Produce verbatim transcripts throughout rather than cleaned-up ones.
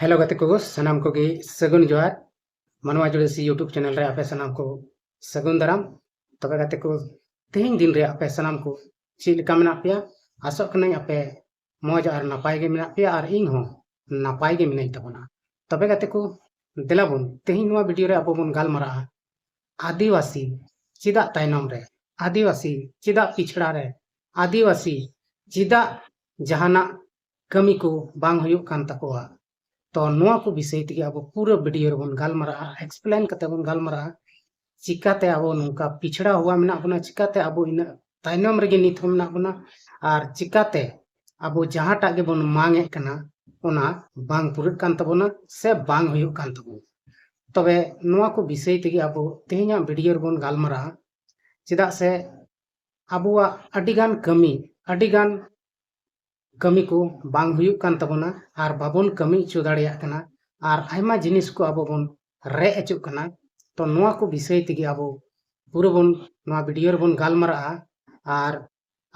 Hello ᱜᱟᱛᱮ ᱠᱚ, ᱥᱟᱱᱟᱢ ᱠᱚᱜᱮ ᱥᱟᱹᱜᱩᱱ ᱡᱚᱦᱟᱨ᱾ ᱢᱟᱱᱣᱟ ᱡᱩᱲᱟᱹᱥᱤ YouTube ᱪᱮᱱᱮᱞ ᱨᱮ ᱟᱯᱮ ᱥᱟᱱᱟᱢ ᱠᱚ ᱥᱟᱹᱜᱩᱱ ᱫᱟᱨᱟᱢ᱾ ᱛᱚᱵᱮ ᱜᱟᱛᱮ ᱠᱚ, ᱛᱮᱦᱮᱧ ᱫᱤᱱ ᱨᱮ ᱟᱯᱮ ᱥᱟᱱᱟᱢ ᱠᱚ ᱪᱮᱫ ᱞᱮᱠᱟ ᱢᱮᱱᱟᱜ ᱯᱮᱭᱟ? ᱟᱥᱚᱜ ᱠᱟᱹᱱᱟᱹᱧ ᱟᱯᱮ ᱢᱚᱡᱽ ᱟᱨ ᱱᱟᱯᱟᱭ ᱜᱮ ᱢᱮᱱᱟᱜ ᱯᱮᱭᱟ ᱟᱨ ᱤᱧ ᱦᱚᱸ ᱱᱟᱯᱟᱭ ᱜᱮ ᱢᱤᱱᱟᱹᱧ ᱛᱟᱵᱚᱱᱟ᱾ ᱛᱚᱵᱮ ᱜᱟᱛᱮ ᱠᱚ, ᱫᱮᱞᱟ ᱵᱚᱱ ᱛᱮᱦᱮᱧ ᱱᱚᱣᱟ ᱵᱷᱤᱰᱤᱭᱳ ᱨᱮ ᱟᱵᱚ ᱵᱚᱱ ᱜᱟᱞᱢᱟᱨᱟᱜᱼᱟ ᱟᱹᱫᱤᱵᱟᱹᱥᱤ ᱪᱮᱫᱟᱜ ᱛᱟᱭᱱᱚᱢ ᱨᱮ, ᱟᱹᱫᱤᱵᱟᱹᱥᱤ ᱪᱮᱫᱟᱜ ᱯᱤᱪᱷᱲᱟ ᱨᱮ, ᱟᱹᱫᱤᱵᱟᱹᱥᱤ ᱪᱮᱫᱟᱜ ᱡᱟᱦᱟᱱᱟᱜ ᱠᱟᱹᱢᱤ ᱠᱚ ᱵᱟᱝ ᱦᱩᱭᱩᱜ ᱠᱟᱱ ᱛᱟᱠᱚᱣᱟ᱾ ᱛᱚ ᱱᱚᱣᱟ ᱠᱚ ᱵᱤᱥᱚᱭ ᱛᱮᱜᱮ ᱟᱵᱚ ᱯᱩᱨᱟᱹ ᱵᱷᱤᱰᱤᱭᱳ ᱨᱮᱵᱚᱱ ᱜᱟᱞᱢᱟᱨᱟᱜᱼᱟ, ᱮᱠᱥᱯᱞᱮᱱ ᱠᱟᱛᱮ ᱵᱚᱱ ᱜᱟᱞᱢᱟᱨᱟᱜᱼᱟ᱾ ᱪᱤᱠᱟᱛᱮ ᱟᱵᱚ ᱱᱚᱝᱠᱟ ᱯᱤᱪᱷᱲᱟ ᱦᱩᱣᱟ ᱢᱮᱱᱟᱜ ᱵᱚᱱᱟ, ᱪᱤᱠᱟᱛᱮ ᱟᱵᱚ ᱤᱱᱟᱹᱜ ᱛᱟᱭᱱᱚᱢ ᱨᱮᱜᱮ ᱱᱤᱛ ᱦᱚᱸ ᱢᱮᱱᱟᱜ ᱵᱚᱱᱟ, ᱟᱨ ᱪᱤᱠᱟᱛᱮ ᱟᱵᱚ ᱡᱟᱦᱟᱸᱴᱟᱜ ᱜᱮᱵᱚᱱ ᱢᱟᱝ ᱮᱫ ᱠᱟᱱᱟ ᱚᱱᱟ ᱵᱟᱝ ᱯᱩᱨᱟᱹᱜ ᱠᱟᱱ ᱛᱟᱵᱚᱱᱟ ᱥᱮ ᱵᱟᱝ ᱦᱩᱭᱩᱜ ᱠᱟᱱ ᱛᱟᱵᱚᱱᱟ᱾ ᱛᱚᱵᱮ ᱱᱚᱣᱟ ᱠᱚ ᱵᱤᱥᱚᱭ ᱛᱮᱜᱮ ᱟᱵᱚ ᱛᱮᱦᱮᱧᱟᱜ ᱵᱷᱤᱰᱤᱭᱳ ᱨᱮᱵᱚᱱ ᱜᱟᱞᱢᱟᱨᱟᱜᱼᱟ᱾ ᱪᱮᱫᱟᱜ ᱥᱮ ᱟᱵᱚᱣᱟᱜ ᱟᱹᱰᱤᱜᱟᱱ ᱠᱟᱹᱢᱤ, ᱟᱹᱰᱤᱜᱟᱱ ᱠᱟᱹᱢᱤ ᱠᱚ ᱵᱟᱝ ᱦᱩᱭᱩᱜ ᱠᱟᱱ ᱛᱟᱵᱚᱱᱟ ᱟᱨ ᱵᱟᱵᱚᱱ ᱠᱟᱹᱢᱤ ᱦᱚᱪᱚ ᱫᱟᱲᱮᱭᱟᱜ ᱠᱟᱱᱟ ᱟᱨ ᱟᱭᱢᱟ ᱡᱤᱱᱤᱥ ᱠᱚ ᱟᱵᱚ ᱵᱚᱱ ᱨᱮᱡ ᱦᱚᱪᱚᱜ ᱠᱟᱱᱟ᱾ ᱛᱚ ᱱᱚᱣᱟ ᱠᱚ ᱵᱤᱥᱚᱭ ᱛᱮᱜᱮ ᱟᱵᱚ ᱯᱩᱨᱟᱹ ᱵᱚᱱ ᱱᱚᱣᱟ ᱵᱷᱤᱰᱤᱭᱳ ᱨᱮᱵᱚᱱ ᱜᱟᱞᱢᱟᱨᱟᱜᱼᱟ᱾ ᱟᱨ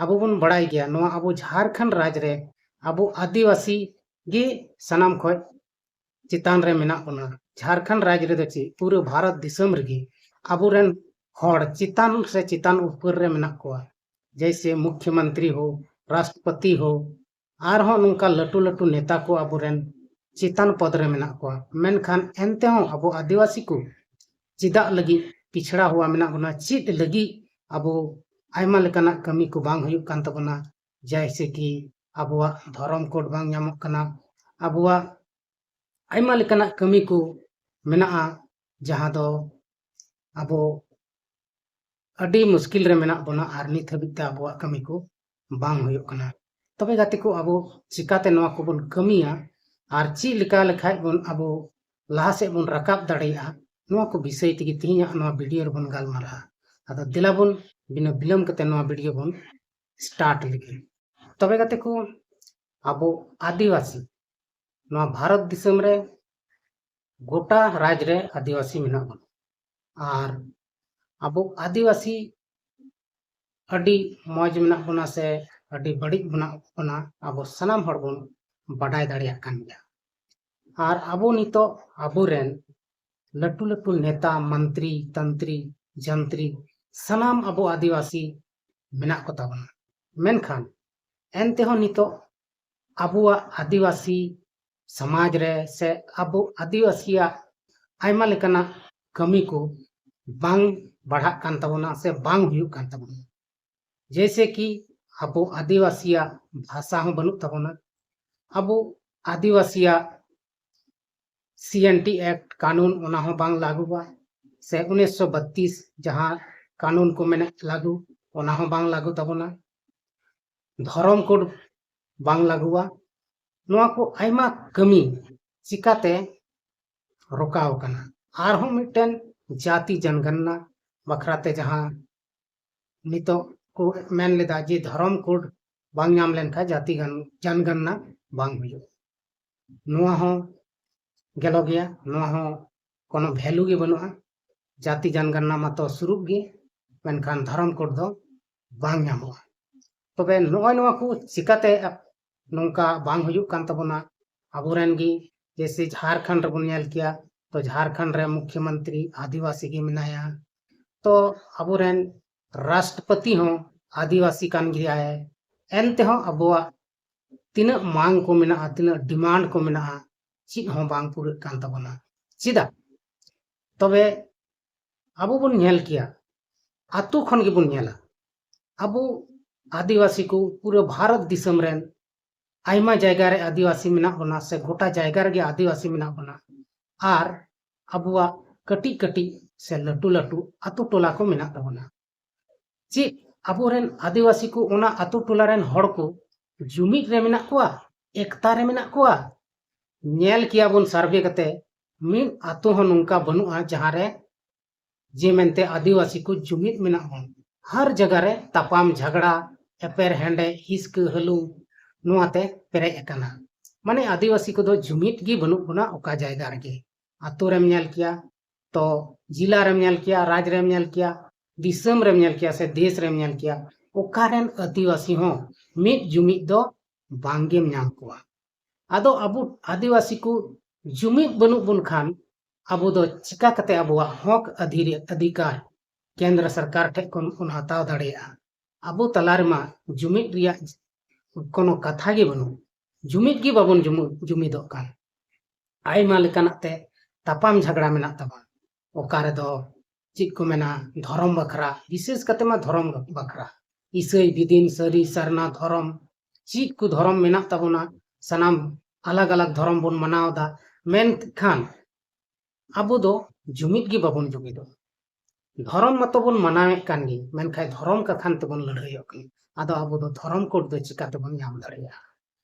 ᱟᱵᱚ ᱵᱚᱱ ᱵᱟᱲᱟᱭ ᱜᱮᱭᱟ ᱱᱚᱣᱟ ᱟᱵᱚ ᱡᱷᱟᱲᱠᱷᱚᱸᱰ ᱨᱟᱡᱽ ᱨᱮ ᱟᱵᱚ ᱟᱹᱫᱤᱵᱟᱹᱥᱤ ᱜᱮ ᱥᱟᱱᱟᱢ ᱠᱷᱚᱱ ᱪᱮᱛᱟᱱ ᱨᱮ ᱢᱮᱱᱟᱜ ᱵᱚᱱᱟ᱾ ᱡᱷᱟᱲᱠᱷᱚᱸᱰ ᱨᱟᱡᱽ ᱨᱮᱫᱚ ᱪᱮᱫ, ᱯᱩᱨᱟᱹ ᱵᱷᱟᱨᱚᱛ ᱫᱤᱥᱚᱢ ᱨᱮᱜᱮ ᱟᱵᱚᱨᱮᱱ ᱦᱚᱲ ᱪᱮᱛᱟᱱ ᱥᱮ ᱪᱮᱛᱟᱱ ᱩᱯᱚᱨ ᱨᱮ ᱢᱮᱱᱟᱜ ᱠᱚᱣᱟ᱾ ᱡᱮᱭᱥᱮ ᱢᱩᱠᱷᱭᱚᱢᱚᱱᱛᱨᱤ ᱦᱳ, ᱨᱟᱥᱴᱨᱚᱯᱚᱛᱤ ᱦᱳ, ᱟᱨᱦᱚᱸ ᱱᱚᱝᱠᱟ ᱞᱟᱹᱴᱩ ᱞᱟᱹᱴᱩ ᱱᱮᱛᱟ ᱠᱚ ᱟᱵᱚᱨᱮᱱ ᱪᱮᱛᱟᱱ ᱯᱚᱫᱽ ᱨᱮ ᱢᱮᱱᱟᱜ ᱠᱚᱣᱟ᱾ ᱢᱮᱱᱠᱷᱟᱱ ᱮᱱᱛᱮ ᱦᱚᱸ ᱟᱵᱚ ᱟᱹᱫᱤᱵᱟᱹᱥᱤ ᱠᱚ ᱪᱮᱫᱟᱜ ᱞᱟᱹᱜᱤᱫ ᱯᱤᱪᱷᱲᱟ ᱦᱩᱣᱟ ᱢᱮᱱᱟᱜ ᱵᱚᱱᱟ? ᱪᱮᱫ ᱞᱟᱹᱜᱤᱫ ᱟᱵᱚ ᱟᱭᱢᱟ ᱞᱮᱠᱟᱱᱟᱜ ᱠᱟᱹᱢᱤ ᱠᱚ ᱵᱟᱝ ᱦᱩᱭᱩᱜ ᱠᱟᱱ ᱛᱟᱵᱚᱱᱟ? ᱡᱮᱭᱥᱮ ᱠᱤ ᱟᱵᱚᱣᱟᱜ ᱫᱷᱚᱨᱚᱢ ᱠᱳᱰ ᱵᱟᱝ ᱧᱟᱢᱚᱜ ᱠᱟᱱᱟ, ᱟᱵᱚᱣᱟᱜ ᱟᱭᱢᱟ ᱞᱮᱠᱟᱱᱟᱜ ᱠᱟᱹᱢᱤ ᱠᱚ ᱢᱮᱱᱟᱜᱼᱟ, ᱡᱟᱦᱟᱸ ᱫᱚ ᱟᱵᱚ ᱟᱹᱰᱤ ᱢᱩᱥᱠᱤᱞ ᱨᱮ ᱢᱮᱱᱟᱜ ᱵᱚᱱᱟ ᱟᱨ ᱱᱤᱛ ᱦᱟᱹᱵᱤᱡ ᱛᱮ ᱟᱵᱚᱣᱟᱜ ᱠᱟᱹᱢᱤ ᱠᱚ ᱵᱟᱝ ᱦᱩᱭᱩᱜ ᱠᱟᱱᱟ᱾ ᱛᱚᱵᱮ ᱜᱟᱛᱮ ᱠᱚ, ᱟᱵᱚ ᱪᱤᱠᱟᱛᱮ ᱱᱚᱣᱟ ᱠᱚᱵᱚᱱ ᱠᱟᱹᱢᱤᱭᱟ ᱟᱨ ᱪᱮᱫ ᱞᱮᱠᱟ ᱞᱮᱠᱷᱟᱡ ᱵᱚᱱ ᱟᱵᱚ ᱞᱟᱦᱟ ᱥᱮᱫ ᱵᱚᱱ ᱨᱟᱠᱟᱵ ᱫᱟᱲᱮᱭᱟᱜᱼᱟ, ᱱᱚᱣᱟ ᱠᱚ ᱵᱤᱥᱚᱭ ᱛᱮᱜᱮ ᱛᱮᱦᱮᱧᱟᱜ ᱱᱚᱣᱟ ᱵᱷᱤᱰᱤᱭᱳ ᱨᱮᱵᱚᱱ ᱜᱟᱞᱢᱟᱨᱟᱜᱼᱟ᱾ ᱟᱫᱚ ᱫᱮᱞᱟ ᱵᱚᱱ ᱵᱤᱱᱟᱹ ᱵᱤᱞᱚᱢ ᱠᱟᱛᱮ ᱱᱚᱣᱟ ᱵᱷᱤᱰᱤᱭᱳ ᱵᱚᱱ ᱥᱴᱟᱨᱴ ᱞᱮᱜᱮ᱾ ᱛᱚᱵᱮ ᱜᱟᱛᱮ ᱠᱚ, ᱟᱵᱚ ᱟᱹᱫᱤᱵᱟᱹᱥᱤ ᱱᱚᱣᱟ ᱵᱷᱟᱨᱚᱛ ᱫᱤᱥᱚᱢ ᱨᱮ ᱜᱚᱴᱟ ᱨᱟᱡᱽ ᱨᱮ ᱟᱹᱫᱤᱵᱟᱹᱥᱤ ᱢᱮᱱᱟᱜ ᱵᱚᱱᱟ᱾ ᱟᱨ ᱟᱵᱚ ᱟᱹᱫᱤᱵᱟᱹᱥᱤ ᱟᱹᱰᱤ ᱢᱚᱡᱽ ᱢᱮᱱᱟᱜ ᱵᱚᱱᱟ ᱥᱮ ᱟᱹᱰᱤ ᱵᱟᱹᱲᱤᱡ ᱢᱮᱱᱟᱜ ᱵᱚᱱᱟ, ᱟᱵᱚ ᱥᱟᱱᱟᱢ ᱦᱚᱲ ᱵᱚᱱ ᱵᱟᱰᱟᱭ ᱫᱟᱲᱮᱭᱟᱜ ᱠᱟᱱ ᱜᱮᱭᱟ᱾ ᱟᱨ ᱟᱵᱚ ᱱᱤᱛᱚᱜ ᱟᱵᱚᱨᱮᱱ ᱞᱟᱹᱴᱩ ᱞᱟᱹᱴᱩ ᱱᱮᱛᱟ, ᱢᱚᱱᱛᱨᱤ, ᱛᱚᱱᱛᱨᱤ, ᱡᱚᱱᱛᱨᱤ, ᱥᱟᱱᱟᱢ ᱟᱵᱚ ᱟᱹᱫᱤᱵᱟᱹᱥᱤ ᱢᱮᱱᱟᱜ ᱠᱚ ᱛᱟᱵᱚᱱᱟ᱾ ᱢᱮᱱᱠᱷᱟᱱ ᱮᱱᱛᱮᱦᱚᱸ ᱱᱤᱛᱚᱜ ᱟᱵᱚᱣᱟᱜ ᱟᱹᱫᱤᱵᱟᱹᱥᱤ ᱥᱚᱢᱟᱡᱽ ᱨᱮ ᱥᱮ ᱟᱵᱚ ᱟᱹᱫᱤᱵᱟᱹᱥᱤᱭᱟᱜ ᱟᱭᱢᱟ ᱞᱮᱠᱟᱱᱟᱜ ᱠᱟᱹᱢᱤ ᱠᱚ ᱵᱟᱝ ᱵᱟᱲᱦᱟᱜ ᱠᱟᱱ ᱛᱟᱵᱚᱱᱟ ᱥᱮ ᱵᱟᱝ ᱦᱩᱭᱩᱜ ᱠᱟᱱ ᱛᱟᱵᱚᱱᱟ᱾ ᱡᱮᱭᱥᱮ ᱠᱤ ᱟᱵᱚ ᱟᱹᱫᱤᱵᱟᱹᱥᱤᱭᱟᱜ ᱵᱷᱟᱥᱟ ᱦᱚᱸ ᱵᱟᱹᱱᱩᱜ ᱛᱟᱵᱚᱱᱟ, ᱟᱵᱚ ᱟᱹᱫᱤᱵᱟᱹᱥᱤᱭᱟᱜ ᱥᱤ ᱮᱱ ᱴᱤ ᱮᱠᱴ ᱠᱟᱹᱱᱩᱱ ᱚᱱᱟ ᱦᱚᱸ ᱵᱟᱝ ᱞᱟᱹᱜᱩᱜᱼᱟ, ᱥᱮ ᱩᱱᱤᱥᱥᱚ ᱵᱟᱛᱤᱥ ᱡᱟᱦᱟᱸ ᱠᱟᱹᱱᱩᱱ ᱠᱚ ᱢᱮᱱᱟᱜ ᱞᱟᱹᱜᱩ, ᱚᱱᱟ ᱦᱚᱸ ᱵᱟᱝ ᱞᱟᱹᱜᱩ ᱛᱟᱵᱚᱱᱟ᱾ ᱫᱷᱚᱨᱚᱢ ᱠᱳᱰ ᱵᱟᱝ ᱞᱟᱹᱜᱩᱜᱼᱟ᱾ ᱱᱚᱣᱟ ᱠᱚ ᱟᱭᱢᱟ ᱠᱟᱹᱢᱤ ᱪᱤᱠᱟᱛᱮ ᱨᱚᱠᱟᱣ ᱠᱟᱱᱟ? ᱟᱨᱦᱚᱸ ᱢᱤᱫᱴᱮᱱ ᱡᱟᱹᱛᱤ ᱡᱚᱱᱜᱚᱱᱱᱟ ᱵᱟᱠᱷᱨᱟᱛᱮ ᱡᱟᱦᱟᱸ ᱱᱤᱛᱚᱜ ᱠᱚ ᱢᱮᱱ ᱞᱮᱫᱟ ᱡᱮ ᱫᱷᱚᱨᱚᱢ ᱠᱳᱰ ᱵᱟᱝ ᱧᱟᱢ ᱞᱮᱱᱠᱷᱟᱱ ᱡᱟᱹᱛᱤ ᱜᱟᱱ-, ᱡᱚᱱᱜᱚᱱᱱᱟ ᱵᱟᱝ ᱦᱩᱭᱩᱜᱼᱟ᱾ ᱱᱚᱣᱟ ᱦᱚᱸ ᱜᱮᱞᱚ ᱜᱮᱭᱟ, ᱱᱚᱣᱟ ᱦᱚᱸ ᱠᱳᱱᱳ ᱵᱷᱮᱞᱩ ᱜᱮ ᱵᱟᱹᱱᱩᱜᱼᱟ᱾ ᱡᱟᱹᱛᱤ ᱡᱚᱱᱜᱚᱱᱱᱟ ᱢᱟᱛᱚ ᱥᱩᱨᱩᱜ ᱜᱮ, ᱢᱮᱱᱠᱷᱟᱱ ᱫᱷᱚᱨᱚᱢ ᱠᱳᱰ ᱫᱚ ᱵᱟᱝ ᱧᱟᱢᱚᱜᱼᱟ᱾ ᱛᱚᱵᱮ ᱱᱚᱜᱼᱚᱭ ᱱᱚᱣᱟ ᱠᱚ ᱪᱤᱠᱟᱛᱮ ᱱᱚᱝᱠᱟ ᱵᱟᱝ ᱦᱩᱭᱩᱜ ᱠᱟᱱ ᱛᱟᱵᱚᱱᱟ? ᱟᱵᱚᱨᱮᱱ ᱜᱮ ᱡᱮᱭᱥᱮ ᱡᱷᱟᱲᱠᱷᱚᱸᱰ ᱨᱮᱵᱚᱱ ᱧᱮᱞ ᱠᱮᱭᱟ, ᱛᱚ ᱡᱷᱟᱲᱠᱷᱚᱸᱰ ᱨᱮ ᱢᱩᱠᱷᱭᱚᱢᱚᱱᱛᱨᱤ ᱟᱹᱫᱤᱵᱟᱹᱥᱤ ᱜᱮ ᱢᱮᱱᱟᱭᱟ᱾ ᱛᱚ ᱟᱵᱚᱨᱮᱱ ᱨᱟᱥᱴᱨᱚᱯᱚᱛᱤ ᱦᱚᱸ ᱟᱹᱫᱤᱵᱟᱹᱥᱤ ᱠᱟᱱ ᱜᱮᱭᱟᱭ᱾ ᱮᱱᱛᱮᱦᱚᱸ ᱟᱵᱚᱣᱟᱜ ᱛᱤᱱᱟᱹᱜ ᱢᱟᱝ ᱠᱚ ᱢᱮᱱᱟᱜᱼᱟ, ᱛᱤᱱᱟᱹᱜ ᱰᱤᱢᱟᱱᱰ ᱠᱚ ᱢᱮᱱᱟᱜᱼᱟ, ᱪᱮᱫ ᱦᱚᱸ ᱵᱟᱝ ᱯᱩᱨᱟᱹᱜ ᱠᱟᱱ ᱛᱟᱵᱚᱱᱟ᱾ ᱪᱮᱫᱟᱜ? ᱛᱚᱵᱮ ᱟᱵᱚ ᱵᱚᱱ ᱧᱮᱞ ᱠᱮᱭᱟ, ᱟᱛᱳ ᱠᱷᱚᱱ ᱜᱮᱵᱚᱱ ᱧᱮᱞᱟ, ᱟᱵᱚ ᱟᱹᱫᱤᱵᱟᱹᱥᱤ ᱠᱚ ᱯᱩᱨᱟᱹ ᱵᱷᱟᱨᱚᱛ ᱫᱤᱥᱚᱢ ᱨᱮᱱ ᱟᱭᱢᱟ ᱡᱟᱭᱜᱟ ᱨᱮ ᱟᱹᱫᱤᱵᱟᱹᱥᱤ ᱢᱮᱱᱟᱜ ᱵᱚᱱᱟ, ᱥᱮ ᱜᱚᱴᱟ ᱡᱟᱭᱜᱟ ᱨᱮᱜᱮ ᱟᱹᱫᱤᱵᱟᱹᱥᱤ ᱢᱮᱱᱟᱜ ᱵᱚᱱᱟ᱾ ᱟᱨ ᱟᱵᱚᱣᱟᱜ ᱠᱟᱹᱴᱤᱡ ᱠᱟᱹᱴᱤᱡ ᱥᱮ ᱞᱟᱹᱴᱩ ᱞᱟᱹᱴᱩ ᱟᱛᱳ ᱴᱚᱞᱟ ᱠᱚ ᱢᱮᱱᱟᱜ ᱛᱟᱵᱚᱱᱟ᱾ ᱪᱮᱫ ᱟᱵᱚᱨᱮᱱ ᱟᱹᱫᱤᱵᱟᱹᱥᱤ ᱠᱚ ᱚᱱᱟ ᱟᱛᱳ ᱴᱚᱞᱟ ᱨᱮᱱ ᱦᱚᱲ ᱠᱚ ᱡᱩᱢᱤᱫ ᱨᱮ ᱢᱮᱱᱟᱜ ᱠᱚᱣᱟ, ᱮᱠᱛᱟ ᱨᱮ ᱢᱮᱱᱟᱜ ᱠᱚᱣᱟ? ᱧᱮᱞ ᱠᱮᱭᱟ ᱵᱚᱱ ᱥᱟᱨᱵᱷᱮ ᱠᱟᱛᱮ, ᱢᱤᱫ ᱟᱛᱳ ᱦᱚᱸ ᱱᱚᱝᱠᱟ ᱵᱟᱹᱱᱩᱜᱼᱟ ᱡᱟᱦᱟᱸ ᱨᱮ ᱡᱮ ᱢᱮᱱᱛᱮ ᱟᱹᱫᱤᱵᱟᱹᱥᱤ ᱠᱚ ᱡᱩᱢᱤᱫ ᱢᱮᱱᱟᱜ ᱵᱚᱱ᱾ ᱦᱟᱨ ᱡᱟᱭᱜᱟ ᱨᱮ ᱛᱟᱯᱟᱢ ᱡᱷᱟᱜᱽᱲᱟ, ᱮᱯᱮᱨ ᱦᱮᱸᱰᱮᱡ, ᱦᱤᱥᱠᱟᱹ ᱦᱟᱹᱞᱩ, ᱱᱚᱣᱟᱛᱮ ᱯᱮᱨᱮᱡ ᱟᱠᱟᱱᱟ᱾ ᱢᱟᱱᱮ ᱟᱹᱫᱤᱵᱟᱹᱥᱤ ᱠᱚᱫᱚ ᱡᱩᱢᱤᱫ ᱜᱮ ᱵᱟᱹᱱᱩᱜ ᱵᱚᱱᱟ ᱚᱠᱟ ᱡᱟᱭᱜᱟ ᱨᱮᱜᱮ᱾ ᱟᱛᱳ ᱨᱮᱢ ᱧᱮᱞ ᱠᱮᱭᱟ, ᱛᱚ ᱡᱤᱞᱟ ᱨᱮᱢ ᱧᱮᱞ ᱠᱮᱭᱟ, ᱨᱟᱡᱽ ᱨᱮᱢ ᱧᱮᱞ ᱠᱮᱭᱟ, ᱫᱤᱥᱚᱢ ᱨᱮᱢ ᱧᱮᱞ ᱠᱮᱭᱟ ᱥᱮ ᱫᱮᱥ ᱨᱮᱢ ᱧᱮᱞ ᱠᱮᱭᱟ, ᱚᱠᱟᱨᱮᱱ ᱟᱹᱫᱤᱵᱟᱹᱥᱤ ᱦᱚᱸ ᱢᱤᱫ ᱡᱩᱢᱤᱫ ᱫᱚ ᱵᱟᱝᱜᱮᱢ ᱧᱟᱢ ᱠᱚᱣᱟ᱾ ᱟᱫᱚ ᱟᱵᱚ ᱟᱹᱫᱤᱵᱟᱹᱥᱤ ᱠᱚ ᱡᱩᱢᱤᱫ ᱵᱟᱹᱱᱩᱜ ᱵᱚᱱ ᱠᱷᱟᱱ ᱟᱵᱚ ᱫᱚ ᱪᱤᱠᱟ ᱠᱟᱛᱮ ᱟᱵᱚᱣᱟᱜ ᱦᱚᱠ ᱟᱹᱫᱷᱤᱨ-, ᱚᱫᱷᱤᱠᱟᱨ ᱠᱮᱱᱫᱨᱚ ᱥᱚᱨᱠᱟᱨ ᱴᱷᱮᱱ ᱠᱷᱚᱱ ᱵᱚᱱ ᱦᱟᱛᱟᱣ ᱫᱟᱲᱮᱭᱟᱜᱼᱟ? ᱟᱵᱚ ᱛᱟᱞᱟ ᱨᱮᱢᱟ ᱡᱩᱢᱤᱫ ᱨᱮᱭᱟᱜ ᱠᱳᱱᱳ ᱠᱟᱛᱷᱟ ᱜᱮ ᱵᱟᱹᱱᱩᱜ᱾ ᱡᱩᱢᱤᱫ ᱜᱮ ᱵᱟᱵᱚᱱ ᱡᱩᱢᱩ-, ᱡᱩᱢᱤᱫᱚᱜ ᱠᱟᱱ᱾ ᱟᱭᱢᱟ ᱞᱮᱠᱟᱱᱟᱜ ᱛᱮ ᱛᱟᱯᱟᱢ ᱡᱷᱟᱜᱽᱲᱟ ᱢᱮᱱᱟᱜ ᱛᱟᱵᱚᱱ᱾ ᱚᱠᱟ ᱨᱮᱫᱚ ᱪᱮᱫ ᱠᱚ ᱢᱮᱱᱟ, ᱫᱷᱚᱨᱚᱢ ᱵᱟᱠᱷᱨᱟ, ᱵᱤᱥᱮᱥ ᱠᱟᱛᱮ ᱢᱟ ᱫᱷᱚᱨᱚᱢ ᱵᱟᱠᱷᱨᱟ, ᱤᱥᱟᱹᱭ, ᱵᱤᱫᱤᱱ, ᱥᱟᱹᱨᱤ, ᱥᱟᱨᱱᱟ ᱫᱷᱚᱨᱚᱢ, ᱪᱮᱫ ᱠᱚ ᱫᱷᱚᱨᱚᱢ ᱢᱮᱱᱟᱜ ᱛᱟᱵᱚᱱᱟ, ᱥᱟᱱᱟᱢ ᱟᱞᱟᱜᱽ ᱟᱞᱟᱜᱽ ᱫᱷᱚᱨᱚᱢ ᱵᱚᱱ ᱢᱟᱱᱟᱣ ᱮᱫᱟ, ᱢᱮᱱᱠᱷᱟᱱ ᱟᱵᱚ ᱫᱚ ᱡᱩᱢᱤᱫ ᱜᱮ ᱵᱟᱵᱚᱱ ᱡᱩᱢᱤᱫᱚᱜ᱾ ᱫᱷᱚᱨᱚᱢ ᱢᱟᱛᱚ ᱵᱚᱱ ᱢᱟᱱᱟᱣᱮᱫ ᱠᱟᱱ ᱜᱮ, ᱢᱮᱱᱠᱷᱟᱱ ᱫᱷᱚᱨᱚᱢ ᱠᱟᱛᱷᱟᱱ ᱛᱮᱵᱚᱱ ᱞᱟᱹᱲᱦᱟᱹᱭᱚᱜ ᱠᱟᱱᱟ᱾ ᱟᱫᱚ ᱟᱵᱚ ᱫᱚ ᱫᱷᱚᱨᱚᱢ ᱠᱳᱰ ᱫᱚ ᱪᱤᱠᱟ ᱛᱮᱵᱚᱱ ᱧᱟᱢ ᱫᱟᱲᱮᱭᱟᱜᱼᱟ?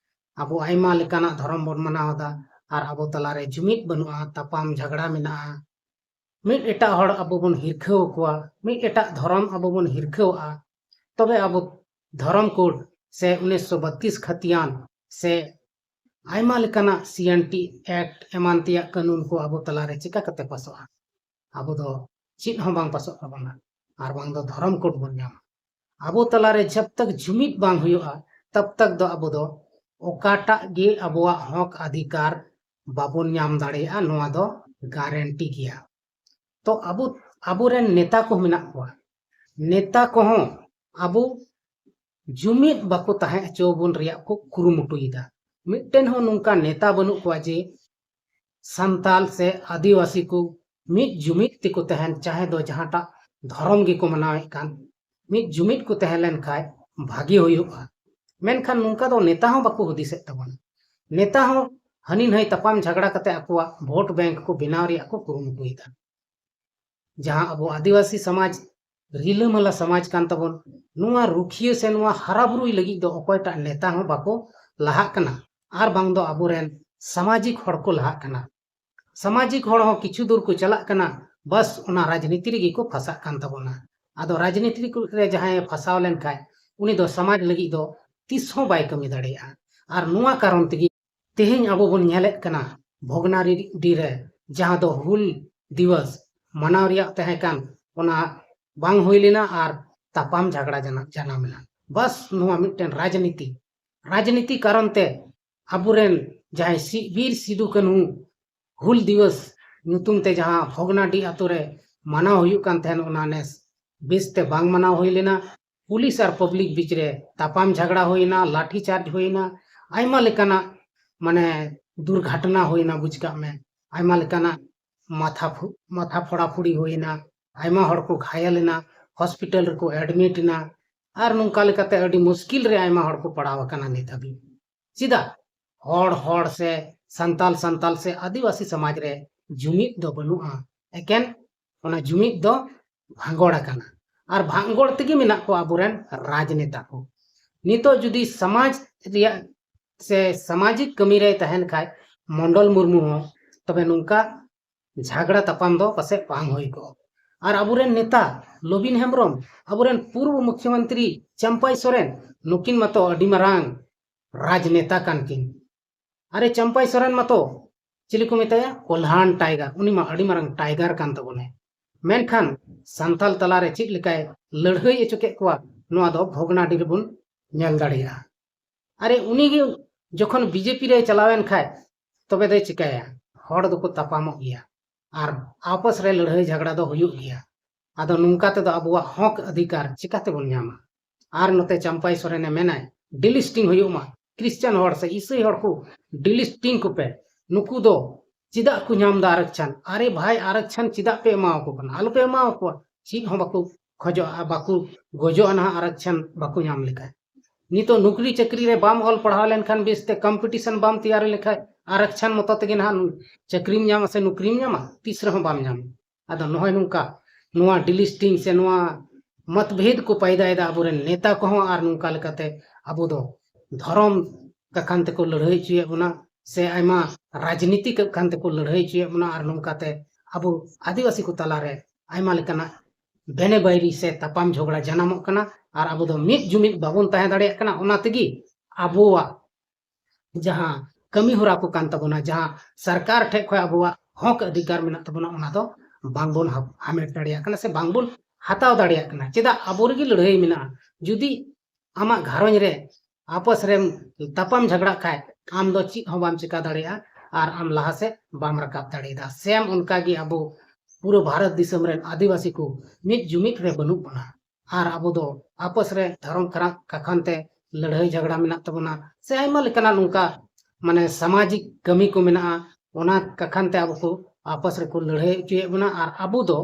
ᱟᱵᱚ ᱟᱭᱢᱟ ᱞᱮᱠᱟᱱᱟᱜ ᱫᱷᱚᱨᱚᱢ ᱵᱚᱱ ᱢᱟᱱᱟᱣ ᱮᱫᱟ, ᱟᱨ ᱟᱵᱚ ᱛᱟᱞᱟᱨᱮ ᱡᱩᱢᱤᱫ ᱵᱟᱹᱱᱩᱜᱼᱟ, ᱛᱟᱯᱟᱢ ᱡᱷᱟᱜᱽᱲᱟ ᱢᱮᱱᱟᱜᱼᱟ᱾ ᱢᱤᱫ ᱮᱴᱟᱜ ᱦᱚᱲ ᱟᱵᱚ ᱵᱚᱱ ᱦᱤᱨᱠᱷᱟᱹᱣ ᱟᱠᱚᱣᱟ, ᱢᱤᱫ ᱮᱴᱟᱜ ᱫᱷᱚᱨᱚᱢ ᱟᱵᱚ ᱵᱚᱱ ᱦᱤᱨᱠᱷᱟᱹᱣᱟᱜᱼᱟ, ᱛᱚᱵᱮ ᱟᱵᱚ ᱫᱷᱚᱨᱚᱢ ᱠᱳᱰ ᱥᱮ ᱩᱱᱤᱥᱥᱚ ᱵᱟᱛᱤᱥ ᱠᱷᱟᱹᱛᱤᱭᱟᱱ ᱥᱮ ᱟᱭᱢᱟ ᱞᱮᱠᱟᱱᱟᱜ ᱥᱤ ᱮᱱ ᱴᱤ ᱮᱠᱴ ᱮᱢᱟᱱ ᱛᱮᱭᱟᱜ ᱠᱟᱹᱱᱩᱱ ᱠᱚ ᱟᱵᱚ ᱛᱟᱞᱟᱨᱮ ᱪᱤᱠᱟ ᱠᱟᱛᱮ ᱯᱟᱥᱚᱜᱼᱟ? ᱟᱵᱚ ᱫᱚ ᱪᱮᱫ ᱦᱚᱸ ᱵᱟᱝ ᱯᱟᱥᱚᱜ ᱛᱟᱵᱚᱱᱟ, ᱟᱨ ᱵᱟᱝ ᱫᱚ ᱫᱷᱚᱨᱚᱢ ᱠᱳᱰ ᱵᱚᱱ ᱧᱟᱢᱟ᱾ ᱟᱵᱚ ᱛᱟᱞᱟᱨᱮ ᱡᱟᱵ ᱛᱟᱠ ᱡᱩᱢᱤᱫ ᱵᱟᱝ ᱦᱩᱭᱩᱜᱼᱟ, ᱛᱟᱵ ᱛᱟᱠ ᱫᱚ ᱟᱵᱚ ᱫᱚ ᱚᱠᱟᱴᱟᱜ ᱜᱮ ᱟᱵᱚᱣᱟᱜ ᱦᱚᱠ ᱟᱫᱷᱤᱠᱟᱨ ᱵᱟᱵᱚᱱ ᱧᱟᱢ ᱫᱟᱲᱮᱭᱟᱜᱼᱟ, ᱱᱚᱣᱟ ᱫᱚ ᱜᱟᱨᱮᱱᱴᱤ ᱜᱮᱭᱟ᱾ ᱛᱚ ᱟᱵᱚ, ᱟᱵᱚᱨᱮᱱ ᱱᱮᱛᱟ ᱠᱚ ᱢᱮᱱᱟᱜ ᱠᱚᱣᱟ, ᱱᱮᱛᱟ ᱠᱚᱦᱚᱸ ᱟᱵᱚ ᱡᱩᱢᱤᱫ ᱵᱟᱠᱚ ᱛᱟᱦᱮᱸ ᱦᱚᱪᱚ ᱵᱚᱱ ᱨᱮᱭᱟᱜ ᱠᱚ ᱠᱩᱨᱩᱢᱩᱴᱩᱭᱮᱫᱟ᱾ ᱢᱤᱫᱴᱮᱱ ᱦᱚᱸ ᱱᱚᱝᱠᱟ ᱱᱮᱛᱟ ᱵᱟᱹᱱᱩᱜ ᱠᱚᱣᱟ ᱡᱮ ᱥᱟᱱᱛᱟᱞ ᱥᱮ ᱟᱹᱫᱤᱵᱟᱹᱥᱤ ᱠᱚ ᱢᱤᱫ ᱡᱩᱢᱤᱫ ᱛᱮᱠᱚ ᱛᱟᱦᱮᱱ, ᱪᱟᱦᱮ ᱫᱚ ᱡᱟᱦᱟᱸᱴᱟᱜ ᱫᱷᱚᱨᱚᱢ ᱜᱮᱠᱚ ᱢᱟᱱᱟᱣᱮᱫ ᱠᱟᱱ, ᱢᱤᱫ ᱡᱩᱢᱤᱫ ᱠᱚ ᱛᱟᱦᱮᱸ ᱞᱮᱱ ᱠᱷᱟᱱ ᱵᱷᱟᱜᱮ ᱦᱩᱭᱩᱜᱼᱟ᱾ ᱢᱮᱱᱠᱷᱟᱱ ᱱᱚᱝᱠᱟ ᱫᱚ ᱱᱮᱛᱟ ᱦᱚᱸ ᱵᱟᱠᱚ ᱦᱩᱫᱤᱥᱮᱫ ᱛᱟᱵᱚᱱᱟ᱾ ᱱᱮᱛᱟ ᱦᱚᱸ ᱦᱟᱹᱱᱤ ᱱᱟᱹᱭ ᱛᱟᱯᱟᱢ ᱡᱷᱟᱜᱽᱲᱟ ᱠᱟᱛᱮ ᱟᱠᱚᱣᱟᱜ ᱵᱷᱳᱴ ᱵᱮᱝᱠ ᱠᱚ ᱵᱮᱱᱟᱣ ᱨᱮᱭᱟᱜ ᱠᱚ ᱠᱩᱨᱩᱢᱩᱴᱩᱭᱮᱫᱟ᱾ ᱡᱟᱦᱟᱸ ᱟᱵᱚ ᱟᱹᱫᱤᱵᱟᱹᱥᱤ ᱥᱚᱢᱟᱡᱽ ᱨᱤᱞᱟᱹᱢᱟᱞᱟ ᱥᱚᱢᱟᱡᱽ ᱠᱟᱱ ᱛᱟᱵᱚᱱ, ᱱᱚᱣᱟ ᱨᱩᱠᱷᱤᱭᱟᱹ ᱥᱮ ᱱᱚᱣᱟ ᱦᱟᱨᱟ ᱵᱩᱨᱩᱭ ᱞᱟᱹᱜᱤᱫ ᱫᱚ ᱚᱠᱚᱭᱴᱟᱜ ᱱᱮᱛᱟ ᱦᱚᱸ ᱵᱟᱠᱚ ᱞᱟᱦᱟᱜ ᱠᱟᱱᱟ, ᱟᱨ ᱵᱟᱝ ᱫᱚ ᱟᱵᱚᱨᱮᱱ ᱥᱟᱢᱟᱡᱤᱠ ᱦᱚᱲ ᱠᱚ ᱞᱟᱦᱟᱜ ᱠᱟᱱᱟ᱾ ᱥᱟᱢᱟᱡᱤᱠ ᱦᱚᱲ ᱦᱚᱸ ᱠᱤᱪᱷᱩ ᱫᱩᱨ ᱠᱚ ᱪᱟᱞᱟᱜ ᱠᱟᱱᱟ, ᱵᱟᱥ ᱚᱱᱟ ᱨᱟᱡᱽᱱᱤᱛᱤ ᱨᱮᱜᱮ ᱠᱚ ᱯᱷᱟᱸᱥᱟᱜ ᱠᱟᱱ ᱛᱟᱵᱚᱱᱟ᱾ ᱟᱫᱚ ᱨᱟᱡᱽᱱᱤᱛᱤ ᱨᱮ ᱡᱟᱦᱟᱸᱭᱮ ᱯᱷᱟᱸᱥᱟᱣ ᱞᱮᱱᱠᱷᱟᱱ ᱩᱱᱤ ᱫᱚ ᱥᱚᱢᱟᱡᱽ ᱞᱟᱹᱜᱤᱫ ᱫᱚ ᱛᱤᱥ ᱦᱚᱸ ᱵᱟᱭ ᱠᱟᱹᱢᱤ ᱫᱟᱲᱮᱭᱟᱜᱼᱟ᱾ ᱟᱨ ᱱᱚᱣᱟ ᱠᱟᱨᱚᱱ ᱛᱮᱜᱮ ᱛᱮᱦᱮᱧ ᱟᱵᱚ ᱵᱚᱱ ᱧᱮᱞᱮᱫ ᱠᱟᱱᱟ, ᱵᱷᱚᱜᱽᱱᱟᱰᱤ ᱨᱮ ᱡᱟᱦᱟᱸ ᱫᱚ ᱦᱩᱞ ᱫᱤᱵᱚᱥ ᱢᱟᱱᱟᱣ ᱨᱮᱭᱟᱜ ᱛᱟᱦᱮᱸ ᱠᱟᱱ, ᱚᱱᱟ ᱵᱟᱝ ᱦᱩᱭ ᱞᱮᱱᱟ ᱟᱨ ᱛᱟᱯᱟᱢ ᱡᱷᱟᱜᱽᱲᱟ ᱡᱟᱱᱟ-, ᱡᱟᱱᱟᱢ ᱮᱱᱟ᱾ ᱵᱟᱥ ᱱᱚᱣᱟ ᱢᱤᱫᱴᱮᱱ ᱨᱟᱡᱽᱱᱤᱛᱤ, ᱨᱟᱡᱽᱱᱤᱛᱤ ᱠᱟᱨᱚᱱ ᱛᱮ ᱟᱵᱚᱨᱮᱱ ᱡᱟᱦᱟᱸᱭ ᱥᱤ-, ᱵᱤᱨ ᱥᱤᱫᱩ ᱠᱟᱹᱱᱦᱩ ᱦᱩᱞ ᱫᱤᱵᱚᱥ ᱧᱩᱛᱩᱢ ᱛᱮ ᱡᱟᱦᱟᱸ ᱵᱷᱚᱜᱽᱱᱟᱰᱤ ᱟᱛᱳ ᱨᱮ ᱢᱟᱱᱟᱣ ᱦᱩᱭᱩᱜ ᱠᱟᱱ ᱛᱟᱦᱮᱸᱱ, ᱚᱱᱟ ᱱᱮᱥ ᱵᱮᱥᱛᱮ ᱵᱟᱝ ᱢᱟᱱᱟᱣ ᱦᱩᱭ ᱞᱮᱱᱟ᱾ ᱯᱩᱞᱤᱥ ᱟᱨ ᱯᱟᱵᱽᱞᱤᱠ ᱵᱤᱪ ᱨᱮ ᱛᱟᱯᱟᱢ ᱡᱷᱟᱜᱽᱲᱟ ᱦᱩᱭᱱᱟ, ᱞᱟᱴᱷᱤ ᱪᱟᱨᱡᱽ ᱦᱩᱭᱱᱟ, ᱟᱭᱢᱟ ᱞᱮᱠᱟᱱᱟᱜ ᱢᱟᱱᱮ ᱫᱩᱨᱜᱷᱚᱴᱚᱱᱟ ᱦᱩᱭᱱᱟ, ᱵᱩᱡᱽ ᱠᱟᱜ ᱢᱮ, ᱟᱭᱢᱟ ᱞᱮᱠᱟᱱᱟᱜ ᱢᱟᱛᱷᱟ ᱯᱷᱩ-, ᱢᱟᱛᱷᱟ ᱯᱷᱚᱲᱟᱯᱷᱩᱲᱤ ᱦᱩᱭᱱᱟ, ᱟᱭᱢᱟ ᱦᱚᱲ ᱠᱚ ᱜᱷᱟᱭᱮᱞ ᱮᱱᱟ, ᱦᱚᱥᱯᱤᱴᱟᱞ ᱨᱮᱠᱚ ᱮᱰᱢᱤᱴ ᱮᱱᱟ, ᱟᱨ ᱱᱚᱝᱠᱟ ᱞᱮᱠᱟᱛᱮ ᱟᱹᱰᱤ ᱢᱩᱥᱠᱤᱞ ᱨᱮ ᱟᱭᱢᱟ ᱦᱚᱲ ᱠᱚ ᱯᱟᱲᱟᱣ ᱟᱠᱟᱱᱟ ᱱᱤᱛ ᱦᱟᱹᱵᱤᱡ᱾ ᱪᱮᱫᱟᱜ? ᱦᱚᱲ ᱦᱚᱲ ᱥᱮ ᱥᱟᱱᱛᱟᱞ ᱥᱟᱱᱛᱟᱞ ᱥᱮ ᱟᱹᱫᱤᱵᱟᱹᱥᱤ ᱥᱚᱢᱟᱡᱽ ᱨᱮ ᱡᱩᱢᱤᱫ ᱫᱚ ᱵᱟᱹᱱᱩᱜᱼᱟ, ᱮᱠᱮᱱ ᱚᱱᱟ ᱡᱩᱢᱤᱫ ᱫᱚ ᱵᱷᱟᱸᱜᱚᱲ ᱟᱠᱟᱱᱟ᱾ ᱟᱨ ᱵᱷᱟᱸᱜᱚᱲ ᱛᱮᱜᱮ ᱢᱮᱱᱟᱜ ᱠᱚᱣᱟ ᱟᱵᱚᱨᱮᱱ ᱨᱟᱡᱽᱱᱮᱛᱟ ᱠᱚ᱾ ᱱᱤᱛᱚᱜ ᱡᱩᱫᱤ ᱥᱚᱢᱟᱡᱽ ᱨᱮᱭᱟᱜ ᱥᱮ ᱥᱟᱢᱟᱡᱤᱠ ᱠᱟᱹᱢᱤ ᱨᱮᱭ ᱛᱟᱦᱮᱱ ᱠᱷᱟᱡ ᱢᱚᱱᱰᱚᱞ ᱢᱩᱨᱢᱩ ᱦᱚᱸ, ᱛᱚᱵᱮ ᱱᱚᱝᱠᱟ ᱡᱷᱟᱜᱽᱲᱟ ᱛᱟᱯᱟᱢ ᱫᱚ ᱯᱟᱥᱮᱡ ᱵᱟᱝ ᱦᱩᱭ ᱠᱚᱜᱼᱟ᱾ ᱟᱨ ᱟᱵᱚᱨᱮᱱ ᱱᱮᱛᱟ ᱞᱚᱵᱤᱱ ᱦᱮᱢᱵᱨᱚᱢ, ᱟᱵᱚᱨᱮᱱ ᱯᱩᱨᱵᱚ ᱢᱩᱠᱷᱭᱚᱢᱚᱱᱛᱨᱤ ᱪᱟᱢᱯᱟᱭ ᱥᱚᱨᱮᱱ, ᱱᱩᱠᱤᱱ ᱢᱟᱛᱚ ᱟᱹᱰᱤ ᱢᱟᱨᱟᱝ ᱨᱟᱡᱽᱱᱮᱛᱟ ᱠᱟᱱ ᱠᱤᱱ᱾ ᱟᱨᱮ ᱪᱟᱢᱯᱟᱭ ᱥᱚᱨᱮᱱ ᱢᱟᱛᱚ ᱪᱤᱞᱤ ᱠᱚ ᱢᱮᱛᱟᱭᱟ? ᱠᱚᱞᱦᱟᱱ ᱴᱟᱭᱜᱟᱨ᱾ ᱩᱱᱤ ᱢᱟ ᱟᱹᱰᱤ ᱢᱟᱨᱟᱝ ᱴᱟᱭᱜᱟᱨ ᱠᱟᱱ ᱛᱟᱵᱚᱱᱟᱭ᱾ ᱢᱮᱱᱠᱷᱟᱱ ᱥᱟᱱᱛᱟᱞ ᱛᱟᱞᱟᱨᱮ ᱪᱮᱫ ᱞᱮᱠᱟᱭ ᱞᱟᱹᱲᱦᱟᱹᱭ ᱦᱚᱪᱚ ᱠᱮᱫ ᱠᱚᱣᱟ, ᱱᱚᱣᱟ ᱫᱚ ᱵᱷᱚᱜᱽᱱᱟᱰᱤ ᱨᱮᱵᱚᱱ ᱧᱮᱞ ᱫᱟᱲᱮᱭᱟᱜᱼᱟ᱾ ᱟᱨᱮ ᱩᱱᱤᱜᱮ ᱡᱚᱠᱷᱚᱱ ᱵᱤᱡᱮᱯᱤ ᱨᱮᱭ ᱪᱟᱞᱟᱣᱮᱱ ᱠᱷᱟᱡ, ᱛᱚᱵᱮ ᱫᱚᱭ ᱪᱤᱠᱟᱹᱭᱟ? ᱦᱚᱲ ᱫᱚᱠᱚ ᱛᱟᱯᱟᱢᱚᱜ ᱜᱮᱭᱟ ᱟᱨ ᱟᱯᱚᱥ ᱨᱮ ᱞᱟᱹᱲᱦᱟᱹᱭ ᱡᱷᱟᱜᱽᱲᱟ ᱫᱚ ᱦᱩᱭᱩᱜ ᱜᱮᱭᱟ᱾ ᱟᱫᱚ ᱱᱚᱝᱠᱟ ᱛᱮᱫᱚ ᱟᱵᱚᱣᱟᱜ ᱦᱚᱠ ᱚᱫᱷᱤᱠᱟᱨ ᱪᱤᱠᱟᱛᱮᱵᱚᱱ ᱧᱟᱢᱟ? ᱟᱨ ᱱᱚᱛᱮ ᱪᱟᱢᱯᱟᱭ ᱥᱚᱨᱮᱱᱮ ᱢᱮᱱᱟᱭ, ᱰᱤᱞᱤᱥᱴᱤᱝ ᱦᱩᱭᱩᱜ ᱢᱟ, ᱠᱨᱤᱥᱪᱟᱱ ᱦᱚᱲ ᱥᱮ ᱤᱥᱟᱹᱭ ᱦᱚᱲ ᱠᱚ ᱰᱤᱞᱤᱥᱴᱤᱝ ᱠᱚᱯᱮ, ᱱᱩᱠᱩ ᱫᱚ ᱪᱮᱫᱟᱜ ᱠᱚ ᱧᱟᱢ ᱮᱫᱟ ᱟᱨᱚᱠᱪᱷᱟᱱ? ᱟᱨᱮ ᱵᱷᱟᱭ, ᱟᱨᱚᱠᱪᱷᱟᱱ ᱪᱮᱫᱟᱜ ᱯᱮ ᱮᱢᱟ ᱟᱠᱚ ᱠᱟᱱᱟ? ᱟᱞᱚᱯᱮ ᱮᱢᱟ ᱟᱠᱚᱣᱟ, ᱪᱮᱫ ᱦᱚᱸ ᱵᱟᱠᱚ ᱠᱷᱚᱡᱚᱜᱼᱟ, ᱵᱟᱠᱚ ᱜᱚᱡᱚᱜᱼᱟ ᱱᱟᱦᱟᱜ ᱟᱨᱚᱠᱪᱷᱟᱱ ᱵᱟᱠᱚ ᱧᱟᱢ ᱞᱮᱠᱷᱟᱱ᱾ ᱱᱤᱛᱚᱜ ᱱᱩᱠᱨᱤ ᱪᱟᱹᱠᱨᱤ ᱨᱮ ᱵᱟᱢ ᱚᱞ ᱯᱟᱲᱦᱟᱣ ᱞᱮᱱᱠᱷᱟᱱ, ᱵᱮᱥᱛᱮ ᱠᱚᱢᱯᱤᱴᱤᱥᱚᱱ ᱵᱟᱢ ᱛᱮᱭᱟᱨ ᱞᱮᱠᱷᱟᱱ, ᱟᱨᱚᱠᱪᱷᱟᱱ ᱢᱚᱛᱚ ᱛᱮᱜᱮ ᱱᱟᱦᱟᱜ ᱪᱟᱹᱠᱨᱤᱢ ᱧᱟᱢᱟ ᱥᱮ ᱱᱩᱠᱨᱤᱢ ᱧᱟᱢᱟ? ᱛᱤᱥ ᱨᱮᱦᱚᱸ ᱵᱟᱢ ᱧᱟᱢᱟ᱾ ᱟᱫᱚ ᱱᱚᱜᱼᱚᱭ ᱱᱚᱝᱠᱟ ᱱᱚᱣᱟ ᱰᱤᱞᱤᱥᱴᱤᱝ ᱥᱮ ᱱᱚᱣᱟ ᱢᱚᱛᱵᱷᱮᱫ ᱠᱚ ᱯᱟᱭᱫᱟᱭᱮᱫᱟ ᱟᱵᱚᱨᱮᱱ ᱱᱮᱛᱟ ᱠᱚᱦᱚᱸ, ᱟᱨ ᱱᱚᱝᱠᱟ ᱞᱮᱠᱟᱛᱮ ᱟᱵᱚ ᱫᱚ ᱫᱷᱚᱨᱚᱢ ᱠᱟᱠᱷᱟᱱ ᱛᱮᱠᱚ ᱞᱟᱹᱲᱦᱟᱹᱭ ᱦᱚᱪᱚᱭᱮᱫ ᱵᱚᱱᱟ, ᱥᱮ ᱟᱭᱢᱟ ᱨᱟᱡᱽᱱᱤᱛᱤ ᱠᱟᱠᱷᱟᱱ ᱛᱮᱠᱚ ᱞᱟᱹᱲᱦᱟᱹᱭ ᱦᱚᱪᱚᱭᱮᱫ ᱵᱚᱱᱟ, ᱟᱨ ᱱᱚᱝᱠᱟᱛᱮ ᱟᱵᱚ ᱟᱹᱫᱤᱵᱟᱹᱥᱤ ᱠᱚ ᱛᱟᱞᱟᱨᱮ ᱟᱭᱢᱟ ᱞᱮᱠᱟᱱᱟᱜ ᱵᱮᱱᱮ ᱵᱟᱹᱭᱨᱤ ᱥᱮ ᱛᱟᱯᱟᱢ ᱡᱷᱚᱜᱽᱲᱟ ᱡᱟᱱᱟᱢᱚᱜ ᱠᱟᱱᱟ, ᱟᱨ ᱟᱵᱚ ᱫᱚ ᱢᱤᱫ ᱡᱩᱢᱤᱫ ᱵᱟᱵᱚᱱ ᱛᱟᱦᱮᱸ ᱫᱟᱲᱮᱭᱟᱜ ᱠᱟᱱᱟ᱾ ᱚᱱᱟ ᱛᱮᱜᱮ ᱟᱵᱚᱣᱟᱜ ᱡᱟᱦᱟᱸ ᱠᱟᱹᱢᱤ ᱦᱚᱨᱟ ᱠᱚ ᱠᱟᱱ ᱛᱟᱵᱚᱱᱟ, ᱡᱟᱦᱟᱸ ᱥᱚᱨᱠᱟᱨ ᱴᱷᱮᱡ ᱠᱷᱚᱡ ᱟᱵᱚᱣᱟᱜ ᱦᱚᱠ ᱚᱫᱷᱤᱠᱟᱨ ᱢᱮᱱᱟᱜ ᱛᱟᱵᱚᱱᱟ, ᱚᱱᱟ ᱫᱚ ᱵᱟᱝᱵᱚᱱ ᱦᱟ-, ᱦᱟᱢᱮᱴ ᱫᱟᱲᱮᱭᱟᱜ ᱠᱟᱱᱟ ᱥᱮ ᱵᱟᱝᱵᱚᱱ ᱦᱟᱛᱟᱣ ᱫᱟᱲᱮᱭᱟᱜ ᱠᱟᱱᱟ᱾ ᱪᱮᱫᱟᱜ? ᱟᱵᱚ ᱨᱮᱜᱮ ᱞᱟᱹᱲᱦᱟᱹᱭ ᱢᱮᱱᱟᱜᱼᱟ᱾ ᱡᱩᱫᱤ ᱟᱢᱟᱜ ᱜᱷᱟᱨᱚᱸᱡᱽ ᱨᱮ ᱟᱯᱚᱥ ᱨᱮᱢ ᱛᱟᱯᱟᱢ ᱡᱷᱟᱜᱽᱲᱟᱜ ᱠᱷᱟᱡ, ᱟᱢ ᱫᱚ ᱪᱮᱫ ᱦᱚᱸ ᱵᱟᱢ ᱪᱮᱠᱟ ᱫᱟᱲᱮᱭᱟᱜᱼᱟ ᱟᱨ ᱟᱢ ᱞᱟᱦᱟ ᱥᱮᱫ ᱵᱟᱢ ᱨᱟᱠᱟᱵ ᱫᱟᱲᱮᱭᱟᱫᱟ᱾ ᱥᱮᱢ ᱚᱱᱠᱟ ᱜᱮ ᱟᱵᱚ ᱯᱩᱨᱟᱹ ᱵᱷᱟᱨᱚᱛ ᱫᱤᱥᱚᱢ ᱨᱮᱱ ᱟᱹᱫᱤᱵᱟᱹᱥᱤ ᱠᱚ ᱢᱤᱫ ᱡᱩᱢᱤᱫ ᱨᱮ ᱵᱟᱹᱱᱩᱜ ᱵᱚᱱᱟ᱾ ᱟᱨ ᱟᱵᱚ ᱫᱚ ᱟᱯᱚᱥ ᱨᱮ ᱫᱷᱚᱨᱚᱢ ᱠᱷᱟᱨᱟᱜ ᱠᱟᱠᱷᱟᱱ ᱛᱮ ᱞᱟᱹᱲᱦᱟᱹᱭ ᱡᱷᱟᱜᱽᱲᱟ ᱢᱮᱱᱟᱜ ᱛᱟᱵᱚᱱᱟ, ᱥᱮ ᱟᱭᱢᱟ ᱞᱮᱠᱟᱱᱟᱜ ᱱᱚᱝᱠᱟ ᱢᱟᱱᱮ ᱥᱟᱢᱟᱡᱤᱠ ᱠᱟᱹᱢᱤ ᱠᱚ ᱢᱮᱱᱟᱜᱼᱟ, ᱚᱱᱟ ᱠᱟᱠᱷᱟᱱ ᱛᱮ ᱟᱵᱚ ᱠᱚ ᱟᱯᱚᱥ ᱨᱮᱠᱚ ᱞᱟᱹᱲᱦᱟᱹᱭ ᱦᱚᱪᱚᱭᱮᱫ ᱵᱚᱱᱟ᱾ ᱟᱨ ᱟᱵᱚ ᱫᱚ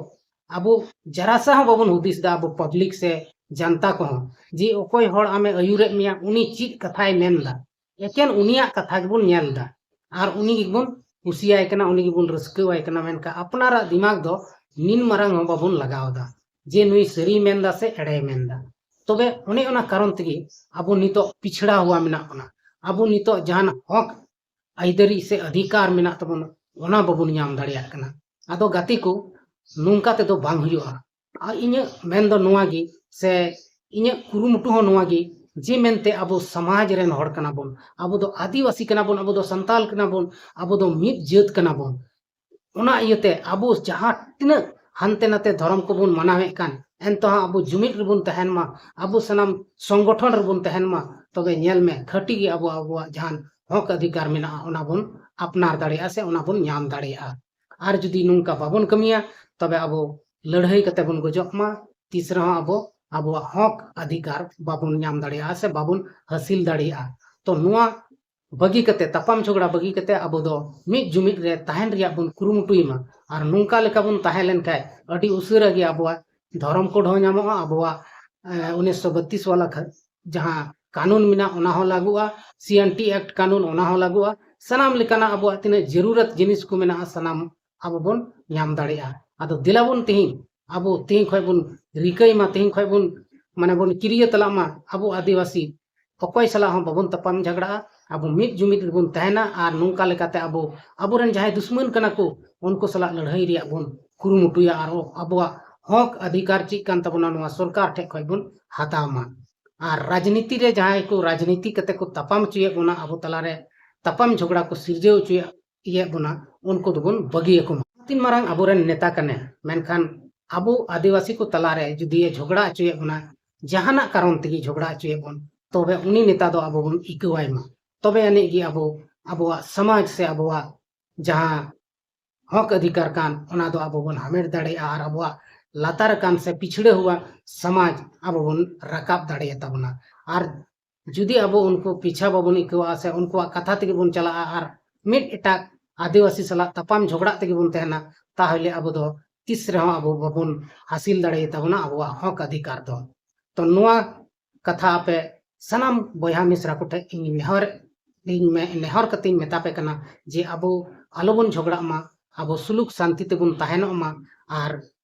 ᱟᱵᱚ ᱡᱟᱨᱟ ᱥᱟ ᱦᱚᱸ ᱵᱟᱵᱚᱱ ᱦᱩᱫᱤᱥ ᱮᱫᱟ, ᱟᱵᱚ ᱯᱟᱵᱽᱞᱤᱠ ᱥᱮ ᱡᱟᱱᱛᱟ ᱠᱚᱦᱚᱸ, ᱡᱮ ᱚᱠᱚᱭ ᱦᱚᱲ ᱟᱢᱮ ᱟᱹᱭᱩᱨᱮᱫ ᱢᱮᱭᱟ, ᱩᱱᱤ ᱪᱮᱫ ᱠᱟᱛᱷᱟᱭ ᱢᱮᱱ ᱮᱫᱟ, ᱮᱠᱮᱱ ᱩᱱᱤᱭᱟᱜ ᱠᱟᱛᱷᱟ ᱜᱮᱵᱚᱱ ᱧᱮᱞ ᱮᱫᱟ ᱟᱨ ᱩᱱᱤ ᱜᱮᱵᱚᱱ ᱠᱩᱥᱤᱭᱟᱭ ᱠᱟᱱᱟ, ᱩᱱᱤ ᱜᱮᱵᱚᱱ ᱨᱟᱹᱥᱠᱟᱹᱣᱟᱭ ᱠᱟᱱᱟ᱾ ᱢᱮᱱᱠᱷᱟᱱ ᱟᱯᱱᱟᱨᱟᱜ ᱫᱤᱢᱟᱜᱽ ᱫᱚ ᱱᱤᱱ ᱢᱟᱨᱟᱝ ᱦᱚᱸ ᱵᱟᱵᱚᱱ ᱞᱟᱜᱟᱣ ᱮᱫᱟ ᱡᱮ ᱱᱩᱭ ᱥᱟᱹᱨᱤᱭ ᱢᱮᱱ ᱮᱫᱟ ᱥᱮ ᱮᱲᱮᱭ ᱢᱮᱱ ᱮᱫᱟ᱾ ᱛᱚᱵᱮ ᱚᱱᱮ ᱚᱱᱟ ᱠᱟᱨᱚᱱ ᱛᱮᱜᱮ ᱟᱵᱚ ᱱᱤᱛᱚᱜ ᱯᱤᱪᱷᱲᱟ ᱦᱩᱣᱟ ᱢᱮᱱᱟᱜ ᱵᱚᱱᱟ᱾ ᱟᱵᱚ ᱱᱤᱛᱚᱜ ᱡᱟᱦᱟᱱ ᱦᱚᱠ ᱟᱹᱭᱫᱟᱹᱨᱤ ᱥᱮ ᱚᱫᱷᱤᱠᱟᱨ ᱢᱮᱱᱟᱜ ᱛᱟᱵᱚᱱᱟ, ᱚᱱᱟ ᱵᱟᱵᱚᱱ ᱧᱟᱢ ᱫᱟᱲᱮᱭᱟᱜ ᱠᱟᱱᱟ᱾ ᱟᱫᱚ ᱜᱟᱛᱮ ᱠᱚ, ᱱᱚᱝᱠᱟ ᱛᱮᱫᱚ ᱵᱟᱝ ᱦᱩᱭᱩᱜᱼᱟ᱾ ᱟᱨ ᱤᱧᱟᱹᱜ ᱢᱮᱱ ᱫᱚ ᱱᱚᱣᱟ ᱜᱮ, ᱥᱮ ᱤᱧᱟᱹᱜ ᱠᱩᱨᱩᱢᱩᱴᱩ ᱦᱚᱸ ᱱᱚᱣᱟ ᱜᱮ, ᱡᱮ ᱢᱮᱱᱛᱮ ᱟᱵᱚ ᱥᱚᱢᱟᱡᱽ ᱨᱮᱱ ᱦᱚᱲ ᱠᱟᱱᱟ ᱵᱚᱱ, ᱟᱵᱚ ᱫᱚ ᱟᱹᱫᱤᱵᱟᱹᱥᱤ ᱠᱟᱱᱟ ᱵᱚᱱ, ᱟᱵᱚ ᱫᱚ ᱥᱟᱱᱛᱟᱞ ᱠᱟᱱᱟ ᱵᱚᱱ, ᱟᱵᱚ ᱫᱚ ᱢᱤᱫ ᱡᱟᱹᱛ ᱠᱟᱱᱟ ᱵᱚᱱ᱾ ᱚᱱᱟ ᱤᱭᱟᱹᱛᱮ ᱟᱵᱚ ᱡᱟᱦᱟᱸ ᱛᱤᱱᱟᱹᱜ ᱦᱟᱱᱛᱮ ᱱᱟᱛᱮ ᱫᱷᱚᱨᱚᱢ ᱠᱚᱵᱚᱱ ᱢᱟᱱᱟᱣᱮᱫ ᱠᱟᱱ, ᱮᱱᱛᱮᱦᱚᱸ ᱟᱵᱚ ᱡᱩᱢᱤᱫ ᱨᱮᱵᱚᱱ ᱛᱟᱦᱮᱱ ᱢᱟ, ᱟᱵᱚ ᱥᱟᱱᱟᱢ ᱥᱚᱝᱜᱚᱴᱷᱚᱱ ᱨᱮᱵᱚᱱ ᱛᱟᱦᱮᱱ ᱢᱟ, ᱛᱚᱵᱮ ᱧᱮᱞ ᱢᱮ, ᱠᱷᱟᱹᱴᱤ ᱜᱮ ᱟᱵᱚ ᱟᱵᱚᱣᱟᱜ ᱡᱟᱦᱟᱱ ᱦᱚᱠ ᱚᱫᱷᱤᱠᱟᱨ ᱢᱮᱱᱟᱜᱼᱟ, ᱚᱱᱟ ᱵᱚᱱ ᱟᱯᱱᱟᱨ ᱫᱟᱲᱮᱭᱟᱜᱼᱟ ᱥᱮ ᱚᱱᱟ ᱵᱚᱱ ᱧᱟᱢ ᱫᱟᱲᱮᱭᱟᱜᱼᱟ᱾ ᱟᱨ ᱡᱩᱫᱤ ᱱᱚᱝᱠᱟ ᱵᱟᱵᱚᱱ ᱠᱟᱹᱢᱤᱭᱟ, ᱛᱚᱵᱮ ᱟᱵᱚ ᱞᱟᱹᱲᱦᱟᱹᱭ ᱠᱟᱛᱮ ᱵᱚᱱ ᱜᱚᱡᱚᱜ ᱢᱟ, ᱛᱤᱥ ᱨᱮᱦᱚᱸ ᱟᱵᱚ ᱟᱵᱚᱣᱟᱜ ᱦᱚᱠ ᱚᱫᱷᱤᱠᱟᱨ ᱵᱟᱵᱚᱱ ᱧᱟᱢ ᱫᱟᱲᱮᱭᱟᱜᱼᱟ ᱥᱮ ᱵᱟᱵᱚᱱ ᱦᱟᱹᱥᱤᱞ ᱫᱟᱲᱮᱭᱟᱜᱼᱟ᱾ ᱛᱚ ᱱᱚᱣᱟ ᱵᱟᱹᱜᱤ ᱠᱟᱛᱮ, ᱛᱟᱯᱟᱢ ᱡᱷᱚᱜᱽᱲᱟ ᱵᱟᱹᱜᱤ ᱠᱟᱛᱮ ᱟᱵᱚ ᱫᱚ ᱢᱤᱫ ᱡᱩᱢᱤᱫ ᱨᱮ ᱛᱟᱦᱮᱱ ᱨᱮᱭᱟᱜ ᱵᱚᱱ ᱠᱩᱨᱩᱢᱩᱴᱩᱭ ᱢᱟ᱾ ᱟᱨ ᱱᱚᱝᱠᱟ ᱞᱮᱠᱟ ᱵᱚᱱ ᱛᱟᱦᱮᱸ ᱞᱮᱱᱠᱷᱟᱱ ᱟᱹᱰᱤ ᱩᱥᱟᱹᱨᱟ ᱜᱮ ᱟᱵᱚᱣᱟᱜ ᱫᱷᱚᱨᱚᱢ ᱠᱳᱰ ᱦᱚᱸ ᱧᱟᱢᱚᱜᱼᱟ, ᱟᱵᱚᱣᱟᱜ, ᱮ, ᱩᱱᱤᱥᱥᱚ ᱵᱟᱛᱤᱥ ᱣᱟᱞᱟ ᱠᱷᱟ-, ᱡᱟᱦᱟᱸ ᱠᱟᱹᱱᱩᱱ ᱢᱮᱱᱟᱜᱼᱟ, ᱚᱱᱟ ᱦᱚᱸ ᱞᱟᱹᱜᱩᱜᱼᱟ, ᱥᱤ ᱮᱱ ᱴᱤ ᱮᱠᱴ ᱠᱟᱹᱱᱩᱱ, ᱚᱱᱟ ᱦᱚᱸ ᱞᱟᱹᱜᱩᱜᱼᱟ᱾ ᱥᱟᱱᱟᱢ ᱞᱮᱠᱟᱱᱟᱜ ᱟᱵᱚᱣᱟᱜ ᱛᱤᱱᱟᱹᱜ ᱡᱟᱹᱨᱩᱨᱟᱛ ᱡᱤᱱᱤᱥ ᱠᱚ ᱢᱮᱱᱟᱜᱼᱟ, ᱥᱟᱱᱟᱢ ᱟᱵᱚ ᱵᱚᱱ ᱧᱟᱢ ᱫᱟᱲᱮᱭᱟᱜᱼᱟ᱾ ᱟᱫᱚ ᱫᱮᱞᱟ ᱵᱚᱱ ᱛᱮᱦᱮᱧ, ᱟᱵᱚ ᱛᱮᱦᱮᱧ ᱠᱷᱚᱱ ᱵᱚᱱ ᱨᱤᱠᱟᱹᱭ ᱢᱟ, ᱛᱮᱦᱮᱧ ᱠᱷᱚᱱ ᱵᱚᱱ, ᱢᱟᱱᱮ, ᱵᱚᱱ ᱠᱤᱨᱤᱭᱟᱹ ᱛᱟᱞᱟᱜ ᱢᱟ, ᱟᱵᱚ ᱟᱹᱫᱤᱵᱟᱹᱥᱤ ᱚᱠᱚᱭ ᱥᱟᱞᱟᱜ ᱦᱚᱸ ᱵᱟᱵᱚᱱ ᱛᱟᱯᱟᱢ ᱡᱷᱟᱜᱽᱲᱟᱜᱼᱟ᱾ ᱟᱵᱚ ᱢᱤᱫ ᱡᱩᱢᱤᱫ ᱨᱮᱵᱚᱱ ᱛᱟᱦᱮᱱᱟ ᱟᱨ ᱱᱚᱝᱠᱟ ᱞᱮᱠᱟᱛᱮ ᱟᱵᱚ ᱟᱵᱚᱨᱮᱱ ᱡᱟᱦᱟᱸᱭ ᱫᱩᱥᱢᱟᱱ ᱠᱟᱱᱟ ᱠᱚ, ᱩᱱᱠᱩ ᱥᱟᱞᱟᱜ ᱞᱟᱹᱲᱦᱟᱹᱭ ᱨᱮᱭᱟᱜ ᱵᱚᱱ ᱠᱩᱨᱩᱢᱩᱴᱩᱭᱟ ᱟᱨ ᱟᱵᱚᱣᱟᱜ ᱦᱚᱠ ᱚᱫᱷᱤᱠᱟᱨ ᱪᱮᱫ ᱠᱟᱱ ᱛᱟᱵᱚᱱᱟ, ᱱᱚᱣᱟ ᱥᱚᱨᱠᱟᱨ ᱴᱷᱮᱱ ᱠᱷᱚᱱ ᱵᱚᱱ ᱦᱟᱛᱟᱣ ᱢᱟ᱾ ᱟᱨ ᱨᱟᱡᱽᱱᱤᱛᱤ ᱨᱮ ᱡᱟᱦᱟᱸᱭ ᱠᱚ ᱨᱟᱡᱽᱱᱤᱛᱤ ᱠᱟᱛᱮ ᱠᱚ ᱛᱟᱯᱟᱢ ᱦᱚᱪᱚᱭᱮᱫ ᱵᱚᱱᱟ, ᱟᱵᱚ ᱛᱟᱞᱟᱨᱮ ᱛᱟᱯᱟᱢ ᱡᱷᱚᱜᱽᱲᱟ ᱠᱚ ᱥᱤᱨᱡᱟᱹᱣ ᱦᱚᱪᱚᱭᱮᱫ ᱵᱚᱱᱟ, ᱩᱱᱠᱩ ᱫᱚᱵᱚᱱ ᱵᱟᱹᱜᱤᱭᱟᱠᱚ ᱢᱟ᱾ ᱛᱤᱱ ᱢᱟᱨᱟᱝ ᱟᱵᱚᱨᱮᱱ ᱱᱮᱛᱟ ᱠᱟᱱᱟᱭ, ᱢᱮᱱᱠᱷᱟᱱ ᱟᱵᱚ ᱟᱹᱫᱤᱵᱟᱹᱥᱤ ᱠᱚ ᱛᱟᱞᱟᱨᱮ ᱡᱩᱫᱤ ᱮ ᱡᱷᱚᱜᱽᱲᱟ ᱦᱚᱪᱚᱭᱮᱫ ᱵᱚᱱᱟ, ᱡᱟᱦᱟᱱᱟᱜ ᱠᱟᱨᱚᱱ ᱛᱮᱜᱮ ᱡᱷᱚᱜᱽᱲᱟ ᱦᱚᱪᱚᱭᱮᱫ ᱵᱚᱱ, ᱛᱚᱵᱮ ᱩᱱᱤ ᱱᱮᱛᱟ ᱫᱚ ᱟᱵᱚ ᱵᱚᱱ ᱤᱠᱟᱹᱣᱟᱭ ᱢᱟ᱾ ᱛᱚᱵᱮ ᱟᱹᱱᱤᱡ ᱜᱮ ᱟᱵᱚ ᱟᱵᱚᱣᱟᱜ ᱥᱚᱢᱟᱡᱽ ᱥᱮ ᱟᱵᱚᱣᱟᱜ ᱡᱟᱦᱟᱸ ᱦᱚᱠ ᱚᱫᱷᱤᱠᱟᱨ ᱠᱟᱱ, ᱚᱱᱟ ᱫᱚ ᱟᱵᱚ ᱵᱚᱱ ᱦᱟᱢᱮᱴ ᱫᱟᱲᱮᱭᱟᱜᱼᱟ ᱟᱨ ᱟᱵᱚᱣᱟᱜ ᱞᱟᱛᱟᱨ ᱟᱠᱟᱱ ᱥᱮ ᱯᱤᱪᱷᱲᱟᱹ ᱦᱩᱣᱟ ᱥᱚᱢᱟᱡᱽ ᱟᱵᱚ ᱵᱚᱱ ᱨᱟᱠᱟᱵ ᱫᱟᱲᱮᱭᱟᱛᱟ ᱵᱚᱱᱟ᱾ ᱟᱨ ᱡᱩᱫᱤ ᱟᱵᱚ ᱩᱱᱠᱩ ᱯᱤᱪᱷᱟ ᱵᱟᱵᱚᱱ ᱟᱹᱭᱠᱟᱹᱣᱟ ᱥᱮ ᱩᱱᱠᱩᱣᱟᱜ ᱠᱟᱛᱷᱟ ᱛᱮᱜᱮ ᱵᱚᱱ ᱪᱟᱞᱟᱜᱼᱟ ᱟᱨ ᱢᱤᱫ ᱮᱴᱟᱜ ᱟᱹᱫᱤᱵᱟᱹᱥᱤ ᱥᱟᱞᱟᱜ ᱛᱟᱯᱟᱢ ᱡᱷᱚᱜᱽᱲᱟᱜ ᱛᱮᱜᱮ ᱵᱚᱱ ᱛᱟᱦᱮᱱᱟ, ᱛᱟᱦᱚᱞᱮ ᱟᱵᱚ ᱫᱚ ᱛᱤᱥ ᱨᱮᱦᱚᱸ ᱟᱵᱚ ᱵᱟᱵᱚᱱ ᱦᱟᱹᱥᱤᱞ ᱫᱟᱲᱮᱭᱟᱛᱟ ᱵᱚᱱᱟ ᱟᱵᱚᱣᱟᱜ ᱦᱚᱠ ᱚᱫᱷᱤᱠᱟᱨ ᱫᱚ᱾ ᱛᱚ ᱱᱚᱣᱟ ᱠᱟᱛᱷᱟ ᱟᱯᱮ ᱥᱟᱱᱟᱢ ᱵᱚᱭᱦᱟ ᱢᱤᱥᱨᱟ ᱠᱚᱴᱷᱮᱱ ᱤᱧ ᱱᱮᱦᱚᱨ ᱤᱧ ᱢᱮ-, ᱱᱮᱦᱚᱨ ᱠᱟᱛᱮᱧ ᱢᱮᱛᱟ ᱯᱮ ᱠᱟᱱᱟ ᱡᱮ ᱟᱵᱚ ᱟᱞᱚᱵᱚᱱ ᱡᱷᱚᱜᱽᱲᱟᱜ ᱢᱟ, ᱟᱵᱚ ᱥᱩᱞᱩᱠ ᱥᱟᱱᱛᱤ ᱛᱮᱵᱚᱱ ᱛᱟᱦᱮᱱᱚᱜ ᱢᱟ ᱟᱨ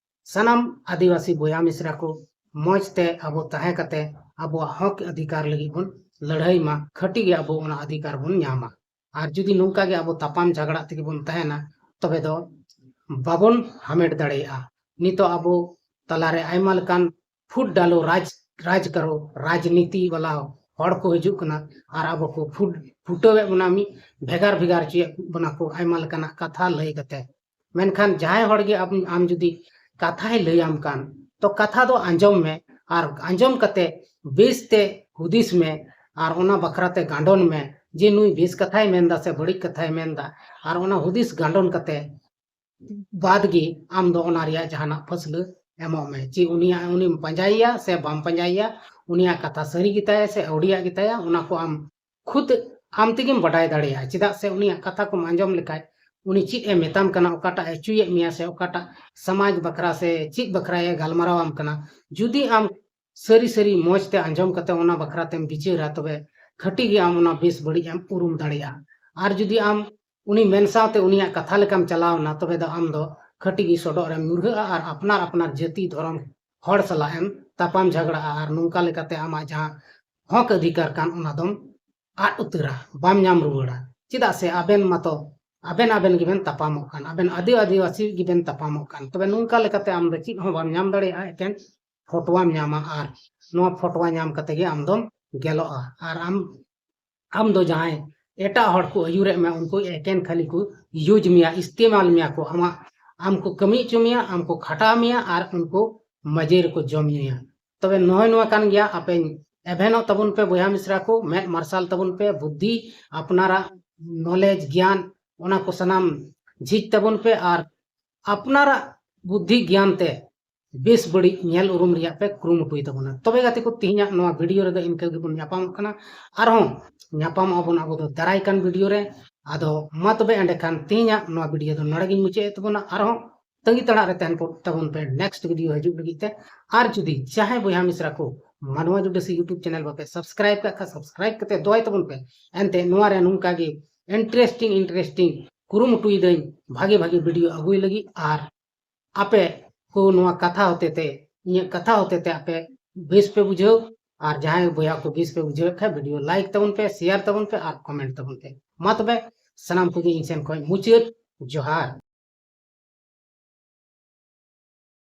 ᱥᱟᱱᱟᱢ ᱟᱹᱫᱤᱵᱟᱹᱥᱤ ᱵᱚᱭᱦᱟ ᱢᱤᱥᱨᱟ ᱠᱚ ᱢᱚᱡᱽ ᱛᱮ ᱟᱵᱚ ᱛᱟᱦᱮᱸ ᱠᱟᱛᱮ ᱟᱵᱚᱣᱟᱜ ᱦᱚᱠ ᱚᱫᱷᱤᱠᱟᱨ ᱞᱟᱹᱜᱤᱫ ᱵᱚᱱ ᱞᱟᱹᱲᱦᱟᱹᱭ ᱢᱟ, ᱠᱷᱟᱹᱴᱤ ᱜᱮ ᱟᱵᱚ ᱚᱱᱟ ᱚᱫᱷᱤᱠᱟᱨ ᱵᱚᱱ ᱧᱟᱢᱟ᱾ ᱟᱨ ᱡᱩᱫᱤ ᱱᱚᱝᱠᱟ ᱜᱮ ᱟᱵᱚ ᱛᱟᱯᱟᱢ ᱡᱷᱟᱜᱽᱲᱟᱜ ᱛᱮᱜᱮ ᱵᱚᱱ ᱛᱟᱦᱮᱱᱟ, ᱛᱚᱵᱮ ᱫᱚ ᱵᱟᱵᱚᱱ ᱦᱟᱢᱮᱴ ᱫᱟᱲᱮᱭᱟᱜᱼᱟ᱾ ᱱᱤᱛᱚᱜ ᱟᱵᱚ ᱛᱟᱞᱟᱨᱮ ᱟᱭᱢᱟ ᱞᱮᱠᱟᱱ ᱯᱷᱩᱴ ᱰᱟᱞᱳ ᱨᱟᱡᱽ, ᱨᱟᱡᱽ ᱠᱟᱨᱳ, ᱨᱟᱡᱽᱱᱤᱛᱤ ᱵᱟᱞᱟ ᱦᱚᱲ ᱠᱚ ᱦᱤᱡᱩᱜ ᱠᱟᱱᱟ ᱟᱨ ᱟᱵᱚ ᱠᱚ ᱯᱷᱩᱴ-, ᱯᱷᱩᱴᱟᱹᱣᱮᱫ ᱵᱚᱱᱟ, ᱢᱤᱫ ᱵᱷᱮᱜᱟᱨ ᱵᱷᱮᱜᱟᱨ ᱦᱚᱪᱚᱭᱮᱫ ᱵᱚᱱᱟ ᱠᱚ ᱟᱭᱢᱟ ᱞᱮᱠᱟᱱᱟᱜ ᱠᱟᱛᱷᱟ ᱞᱟᱹᱭ ᱠᱟᱛᱮ᱾ ᱢᱮᱱᱠᱷᱟᱱ ᱡᱟᱦᱟᱸᱭ ᱦᱚᱲ ᱜᱮ ᱟᱢ, ᱟᱢ ᱡᱩᱫᱤ ᱠᱟᱛᱷᱟᱭ ᱞᱟᱹᱭᱟᱢ ᱠᱟᱱ, ᱛᱚ ᱠᱟᱛᱷᱟ ᱫᱚ ᱟᱸᱡᱚᱢ ᱢᱮ ᱟᱨ ᱟᱸᱡᱚᱢ ᱠᱟᱛᱮ ᱵᱮᱥ ᱛᱮ ᱦᱩᱫᱤᱥ ᱢᱮ ᱟᱨ ᱚᱱᱟ ᱵᱟᱠᱷᱨᱟ ᱛᱮ ᱜᱟᱸᱰᱚᱱ ᱢᱮ ᱡᱮ ᱱᱩᱭ ᱵᱮᱥ ᱠᱟᱛᱷᱟᱭ ᱢᱮᱱᱫᱟ ᱥᱮ ᱵᱟᱹᱲᱤᱡ ᱠᱟᱛᱷᱟᱭ ᱢᱮᱱᱫᱟ, ᱟᱨ ᱚᱱᱟ ᱦᱩᱫᱤᱥ ᱜᱟᱸᱰᱚᱱ ᱠᱟᱛᱮ ᱵᱟᱫ ᱜᱮ ᱟᱢ ᱫᱚ ᱚᱱᱟ ᱨᱮᱭᱟᱜ ᱡᱟᱦᱟᱱᱟᱜ ᱯᱷᱟᱹᱥᱞᱟᱹ ᱮᱢᱚᱜ ᱢᱮ, ᱡᱮ ᱩᱱᱤᱭᱟᱜ, ᱩᱱᱤᱢ ᱯᱟᱸᱡᱟᱭᱮᱭᱟ ᱥᱮ ᱵᱟᱢ ᱯᱟᱸᱡᱟᱭᱮᱭᱟ, ᱩᱱᱤᱭᱟᱜ ᱠᱟᱛᱷᱟ ᱥᱟᱹᱨᱤ ᱜᱮᱛᱟᱭᱟ ᱥᱮ ᱟᱹᱣᱲᱤᱭᱟᱜ ᱜᱮᱛᱟᱭᱟ, ᱚᱱᱟ ᱠᱚ ᱟᱢ ᱠᱷᱩᱫ ᱟᱢ ᱛᱮᱜᱮᱢ ᱵᱟᱰᱟᱭ ᱫᱟᱲᱮᱭᱟᱜᱼᱟ᱾ ᱪᱮᱫᱟᱜ ᱥᱮ ᱩᱱᱤᱭᱟᱜ ᱠᱟᱛᱷᱟ ᱠᱚᱢ ᱟᱸᱡᱚᱢ ᱞᱮᱠᱷᱟᱡ, ᱩᱱᱤ ᱪᱮᱫ ᱮ ᱢᱮᱛᱟᱢ ᱠᱟᱱᱟ, ᱚᱠᱟᱴᱟᱜ ᱮ ᱪᱩᱭᱮᱫ ᱢᱮᱭᱟ ᱥᱮ ᱚᱠᱟᱴᱟᱜ ᱥᱚᱢᱟᱡᱽ ᱵᱟᱠᱷᱨᱟ ᱥᱮ ᱪᱮᱫ ᱵᱟᱠᱷᱨᱟᱭ ᱜᱟᱞᱢᱟᱨᱟᱣ ᱟᱢ ᱠᱟᱱᱟ, ᱡᱩᱫᱤ ᱟᱢ ᱥᱟᱹᱨᱤ ᱥᱟᱹᱨᱤ ᱢᱚᱡᱽ ᱛᱮ ᱟᱸᱡᱚᱢ ᱠᱟᱛᱮ ᱚᱱᱟ ᱵᱟᱠᱷᱨᱟ ᱛᱮᱢ ᱵᱤᱪᱟᱹᱨᱟ, ᱛᱚᱵᱮ ᱠᱷᱟᱹᱴᱤ ᱜᱮ ᱟᱢ ᱚᱱᱟ ᱵᱮᱥ ᱵᱟᱹᱲᱤᱡ ᱮᱢ ᱩᱨᱩᱢ ᱫᱟᱲᱮᱭᱟᱜᱼᱟ᱾ ᱟᱨ ᱡᱩᱫᱤ ᱟᱢ ᱩᱱᱤ ᱢᱮᱱ ᱥᱟᱶᱛᱮ ᱩᱱᱤᱭᱟᱜ ᱠᱟᱛᱷᱟ ᱞᱮᱠᱟᱢ ᱪᱟᱞᱟᱣ ᱮᱱᱟ, ᱛᱚᱵᱮ ᱫᱚ ᱟᱢ ᱫᱚ ᱠᱷᱟᱹᱴᱤ ᱜᱮ ᱥᱚᱰᱚᱜ ᱨᱮᱢ ᱧᱩᱨᱦᱟᱹᱜᱼᱟ ᱟᱨ ᱟᱯᱱᱟᱨ ᱟᱯᱱᱟᱨ ᱡᱟᱹᱛᱤ ᱫᱷᱚᱨᱚᱢ ᱦᱚᱲ ᱥᱟᱞᱟᱜ ᱮᱢ ᱛᱟᱯᱟᱢ ᱡᱷᱟᱜᱽᱲᱟᱜᱼᱟ ᱟᱨ ᱱᱚᱝᱠᱟ ᱞᱮᱠᱟᱛᱮ ᱟᱢᱟᱜ ᱡᱟᱦᱟᱸ ᱦᱚᱠ ᱚᱫᱷᱤᱠᱟᱨ ᱠᱟᱱ, ᱚᱱᱟ ᱫᱚᱢ ᱟᱫ ᱩᱛᱟᱹᱨᱟ, ᱵᱟᱢ ᱧᱟᱢ ᱨᱩᱣᱟᱹᱲᱟ᱾ ᱪᱮᱫᱟᱜ ᱥᱮ ᱟᱵᱮᱱ ᱢᱟᱛᱚ ᱟᱵᱮᱱ ᱟᱵᱮᱱ ᱜᱮᱵᱮᱱ ᱛᱟᱯᱟᱢᱚᱜ ᱠᱟᱱ, ᱟᱵᱮᱱ ᱟᱹᱫᱤ ᱟᱹᱫᱤᱵᱟᱹᱥᱤ ᱜᱮᱵᱮᱱ ᱛᱟᱯᱟᱢᱚᱜ ᱠᱟᱱ, ᱛᱚᱵᱮ ᱱᱚᱝᱠᱟ ᱞᱮᱠᱟᱛᱮ ᱟᱢ ᱫᱚ ᱪᱮᱫ ᱦᱚᱸ ᱵᱟᱢ ᱧᱟᱢ ᱫᱟᱲᱮᱭᱟᱜᱼᱟ, ᱮᱠᱮᱱ ᱯᱷᱚᱴᱣᱟᱢ ᱧᱟᱢᱟ ᱟᱨ ᱱᱚᱣᱟ ᱯᱷᱚᱴᱣᱟ ᱧᱟᱢ ᱠᱟᱛᱮ ᱜᱮ ᱟᱢ ᱫᱚᱢ ᱜᱮᱞᱚᱜᱼᱟ᱾ ᱟᱨ ᱟᱢ, ᱟᱢ ᱫᱚ ᱡᱟᱦᱟᱸᱭ ᱮᱴᱟᱜ ᱦᱚᱲ ᱠᱚ ᱟᱹᱭᱩᱨᱮᱫ ᱢᱮᱭᱟ, ᱩᱱᱠᱩ ᱮᱠᱮᱱ ᱠᱷᱟᱹᱞᱤ ᱠᱚ use ᱢᱮᱭᱟ, ᱤᱥᱛᱮᱢᱟᱞ ᱢᱮᱭᱟ ᱠᱚ, ᱟᱢᱟᱜ, ᱟᱢ ᱠᱚ ᱠᱟᱹᱢᱤ ᱦᱚᱪᱚ ᱢᱮᱭᱟ, ᱟᱢ ᱠᱚ ᱠᱷᱟᱴᱟᱣ ᱢᱮᱭᱟ ᱟᱨ ᱩᱱᱠᱩ ᱢᱟᱡᱮ ᱨᱮᱠᱚ ᱡᱚᱢ ᱧᱩᱭᱟ᱾ ᱛᱚᱵᱮ ᱱᱚᱜᱼᱚᱭ ᱱᱚᱣᱟ ᱠᱟᱱ ᱜᱮᱭᱟ ᱟᱯᱮ ᱮᱵᱷᱮᱱᱚᱜ ᱛᱟᱵᱚᱱ ᱯᱮ ᱵᱚᱭᱦᱟ ᱢᱤᱥᱨᱟ ᱠᱚ, ᱢᱮᱫ ᱢᱟᱨᱥᱟᱞ ᱛᱟᱵᱚᱱ ᱯᱮ, ᱵᱩᱫᱽᱫᱷᱤ, ᱟᱯᱱᱟᱨᱟᱜ ᱱᱚᱞᱮᱡᱽ, ᱜᱮᱭᱟᱱ, ᱚᱱᱟ ᱠᱚ ᱥᱟᱱᱟᱢ ᱡᱷᱤᱡ ᱛᱟᱵᱚᱱ ᱯᱮ ᱟᱨ ᱟᱯᱱᱟᱨᱟᱜ ᱵᱩᱫᱽᱫᱷᱤ ᱜᱮᱭᱟᱱ ᱛᱮ ᱵᱮᱥ ᱵᱟᱹᱲᱤᱡ ᱧᱮᱞ ᱩᱨᱩᱢ ᱨᱮᱭᱟᱜ ᱯᱮ ᱠᱩᱨᱩᱢᱩᱴᱩᱭ ᱛᱟᱵᱚᱱᱟ᱾ ᱛᱚᱵᱮ ᱜᱟᱛᱮ ᱠᱚ, ᱛᱮᱦᱮᱧᱟᱜ ᱱᱚᱣᱟ ᱵᱷᱤᱰᱤᱭᱳ ᱨᱮᱫᱚ ᱤᱱᱠᱟᱹ ᱜᱮᱵᱚᱱ ᱧᱟᱯᱟᱢᱚᱜ ᱠᱟᱱᱟ᱾ ᱟᱨᱦᱚᱸ ᱧᱟᱯᱟᱢᱚᱜ ᱟᱵᱚᱱ ᱟᱵᱚ ᱫᱚ ᱫᱟᱨᱟᱭ ᱠᱟᱱ ᱵᱷᱤᱰᱤᱭᱳ ᱨᱮ᱾ ᱟᱫᱚ ᱢᱟ ᱛᱚᱵᱮ ᱮᱸᱰᱮᱠᱷᱟᱱ ᱛᱮᱦᱮᱧᱟᱜ ᱱᱚᱣᱟ ᱵᱷᱤᱰᱤᱭᱳ ᱫᱚ ᱱᱚᱰᱮ ᱜᱤᱧ ᱢᱩᱪᱟᱹᱫ ᱮᱫ ᱛᱟᱵᱚᱱᱟ᱾ ᱟᱨᱦᱚᱸ ᱛᱟᱺᱜᱤ ᱛᱟᱲᱟᱜ ᱨᱮ ᱛᱟᱦᱮᱱ ᱠᱚ ᱛᱟᱵᱚᱱ ᱯᱮ ᱱᱮᱠᱥᱴ ᱵᱷᱤᱰᱤᱭᱳ ᱦᱤᱡᱩᱜ ᱞᱟᱹᱜᱤᱫ ᱛᱮ᱾ ᱟᱨ ᱡᱩᱫᱤ ᱡᱟᱦᱟᱸᱭ ᱵᱚᱭᱦᱟ ᱢᱤᱥᱨᱟ ᱠᱚ ᱢᱟᱱᱣᱟ ᱡᱩᱰᱟᱹᱥᱤ ᱭᱩᱴᱩᱵᱽ ᱪᱮᱱᱮᱞ ᱵᱟᱯᱮ ᱥᱟᱵᱥᱠᱨᱟᱭᱤᱵ ᱠᱟᱜ ᱠᱷᱟᱱ ᱥᱟᱵᱥᱠᱨᱟᱭᱤᱵ ᱠᱟᱛᱮ ᱫᱚᱦᱚᱭ ᱛᱟᱵᱚᱱ ᱯᱮ᱾ ᱮᱱᱛᱮ ᱱᱚᱣᱟ ᱨᱮ ᱱᱚᱝᱠᱟ ᱜᱮ ᱤᱱᱴᱟᱨᱮᱥᱴᱤᱝ ᱤᱱᱴᱟᱨᱮᱥᱴᱤᱝ ᱠᱩᱨᱩᱢᱩᱴᱩᱭᱮᱫᱟᱹᱧ ᱵᱷᱟᱜᱮ ᱵᱷᱟᱜᱮ ᱵᱷᱤᱰᱤᱭᱳ ᱟᱹᱜᱩᱭ ᱞᱟᱹᱜᱤᱫ᱾ ᱟᱨ ᱟᱯᱮ ᱠᱚ ᱱᱚᱣᱟ ᱠᱟᱛᱷᱟ ᱦᱚᱛᱮ ᱛᱮ, ᱤᱧᱟᱹᱜ ᱠᱟᱛᱷᱟ ᱦᱚᱛᱮ ᱛᱮ ᱟᱯᱮ ᱵᱮᱥ ᱯᱮ ᱵᱩᱡᱷᱟᱹᱣ, ᱟᱨ ᱡᱟᱦᱟᱸᱭ ᱵᱚᱭᱦᱟ ᱠᱚ ᱵᱮᱥ ᱯᱮ ᱵᱩᱡᱷᱟᱹᱣᱮᱫ ᱠᱷᱟᱱ ᱵᱷᱤᱰᱤᱭᱳ ᱞᱟᱭᱤᱠ ᱛᱟᱵᱚᱱ ᱯᱮ, ᱥᱮᱭᱟᱨ ᱛᱟᱵᱚᱱ ᱯᱮ ᱟᱨ ᱠᱚᱢᱮᱱᱴ ᱛᱟᱵᱚᱱ ᱯᱮ᱾ ᱢᱟ ᱛᱚᱵᱮ ᱥᱟᱱᱟᱢ ᱠᱚᱜᱮ ᱤᱧ ᱥᱮᱱ ᱠᱷᱚᱱ ᱢᱩᱪᱟᱹᱫ ᱡᱚᱦᱟᱨ᱾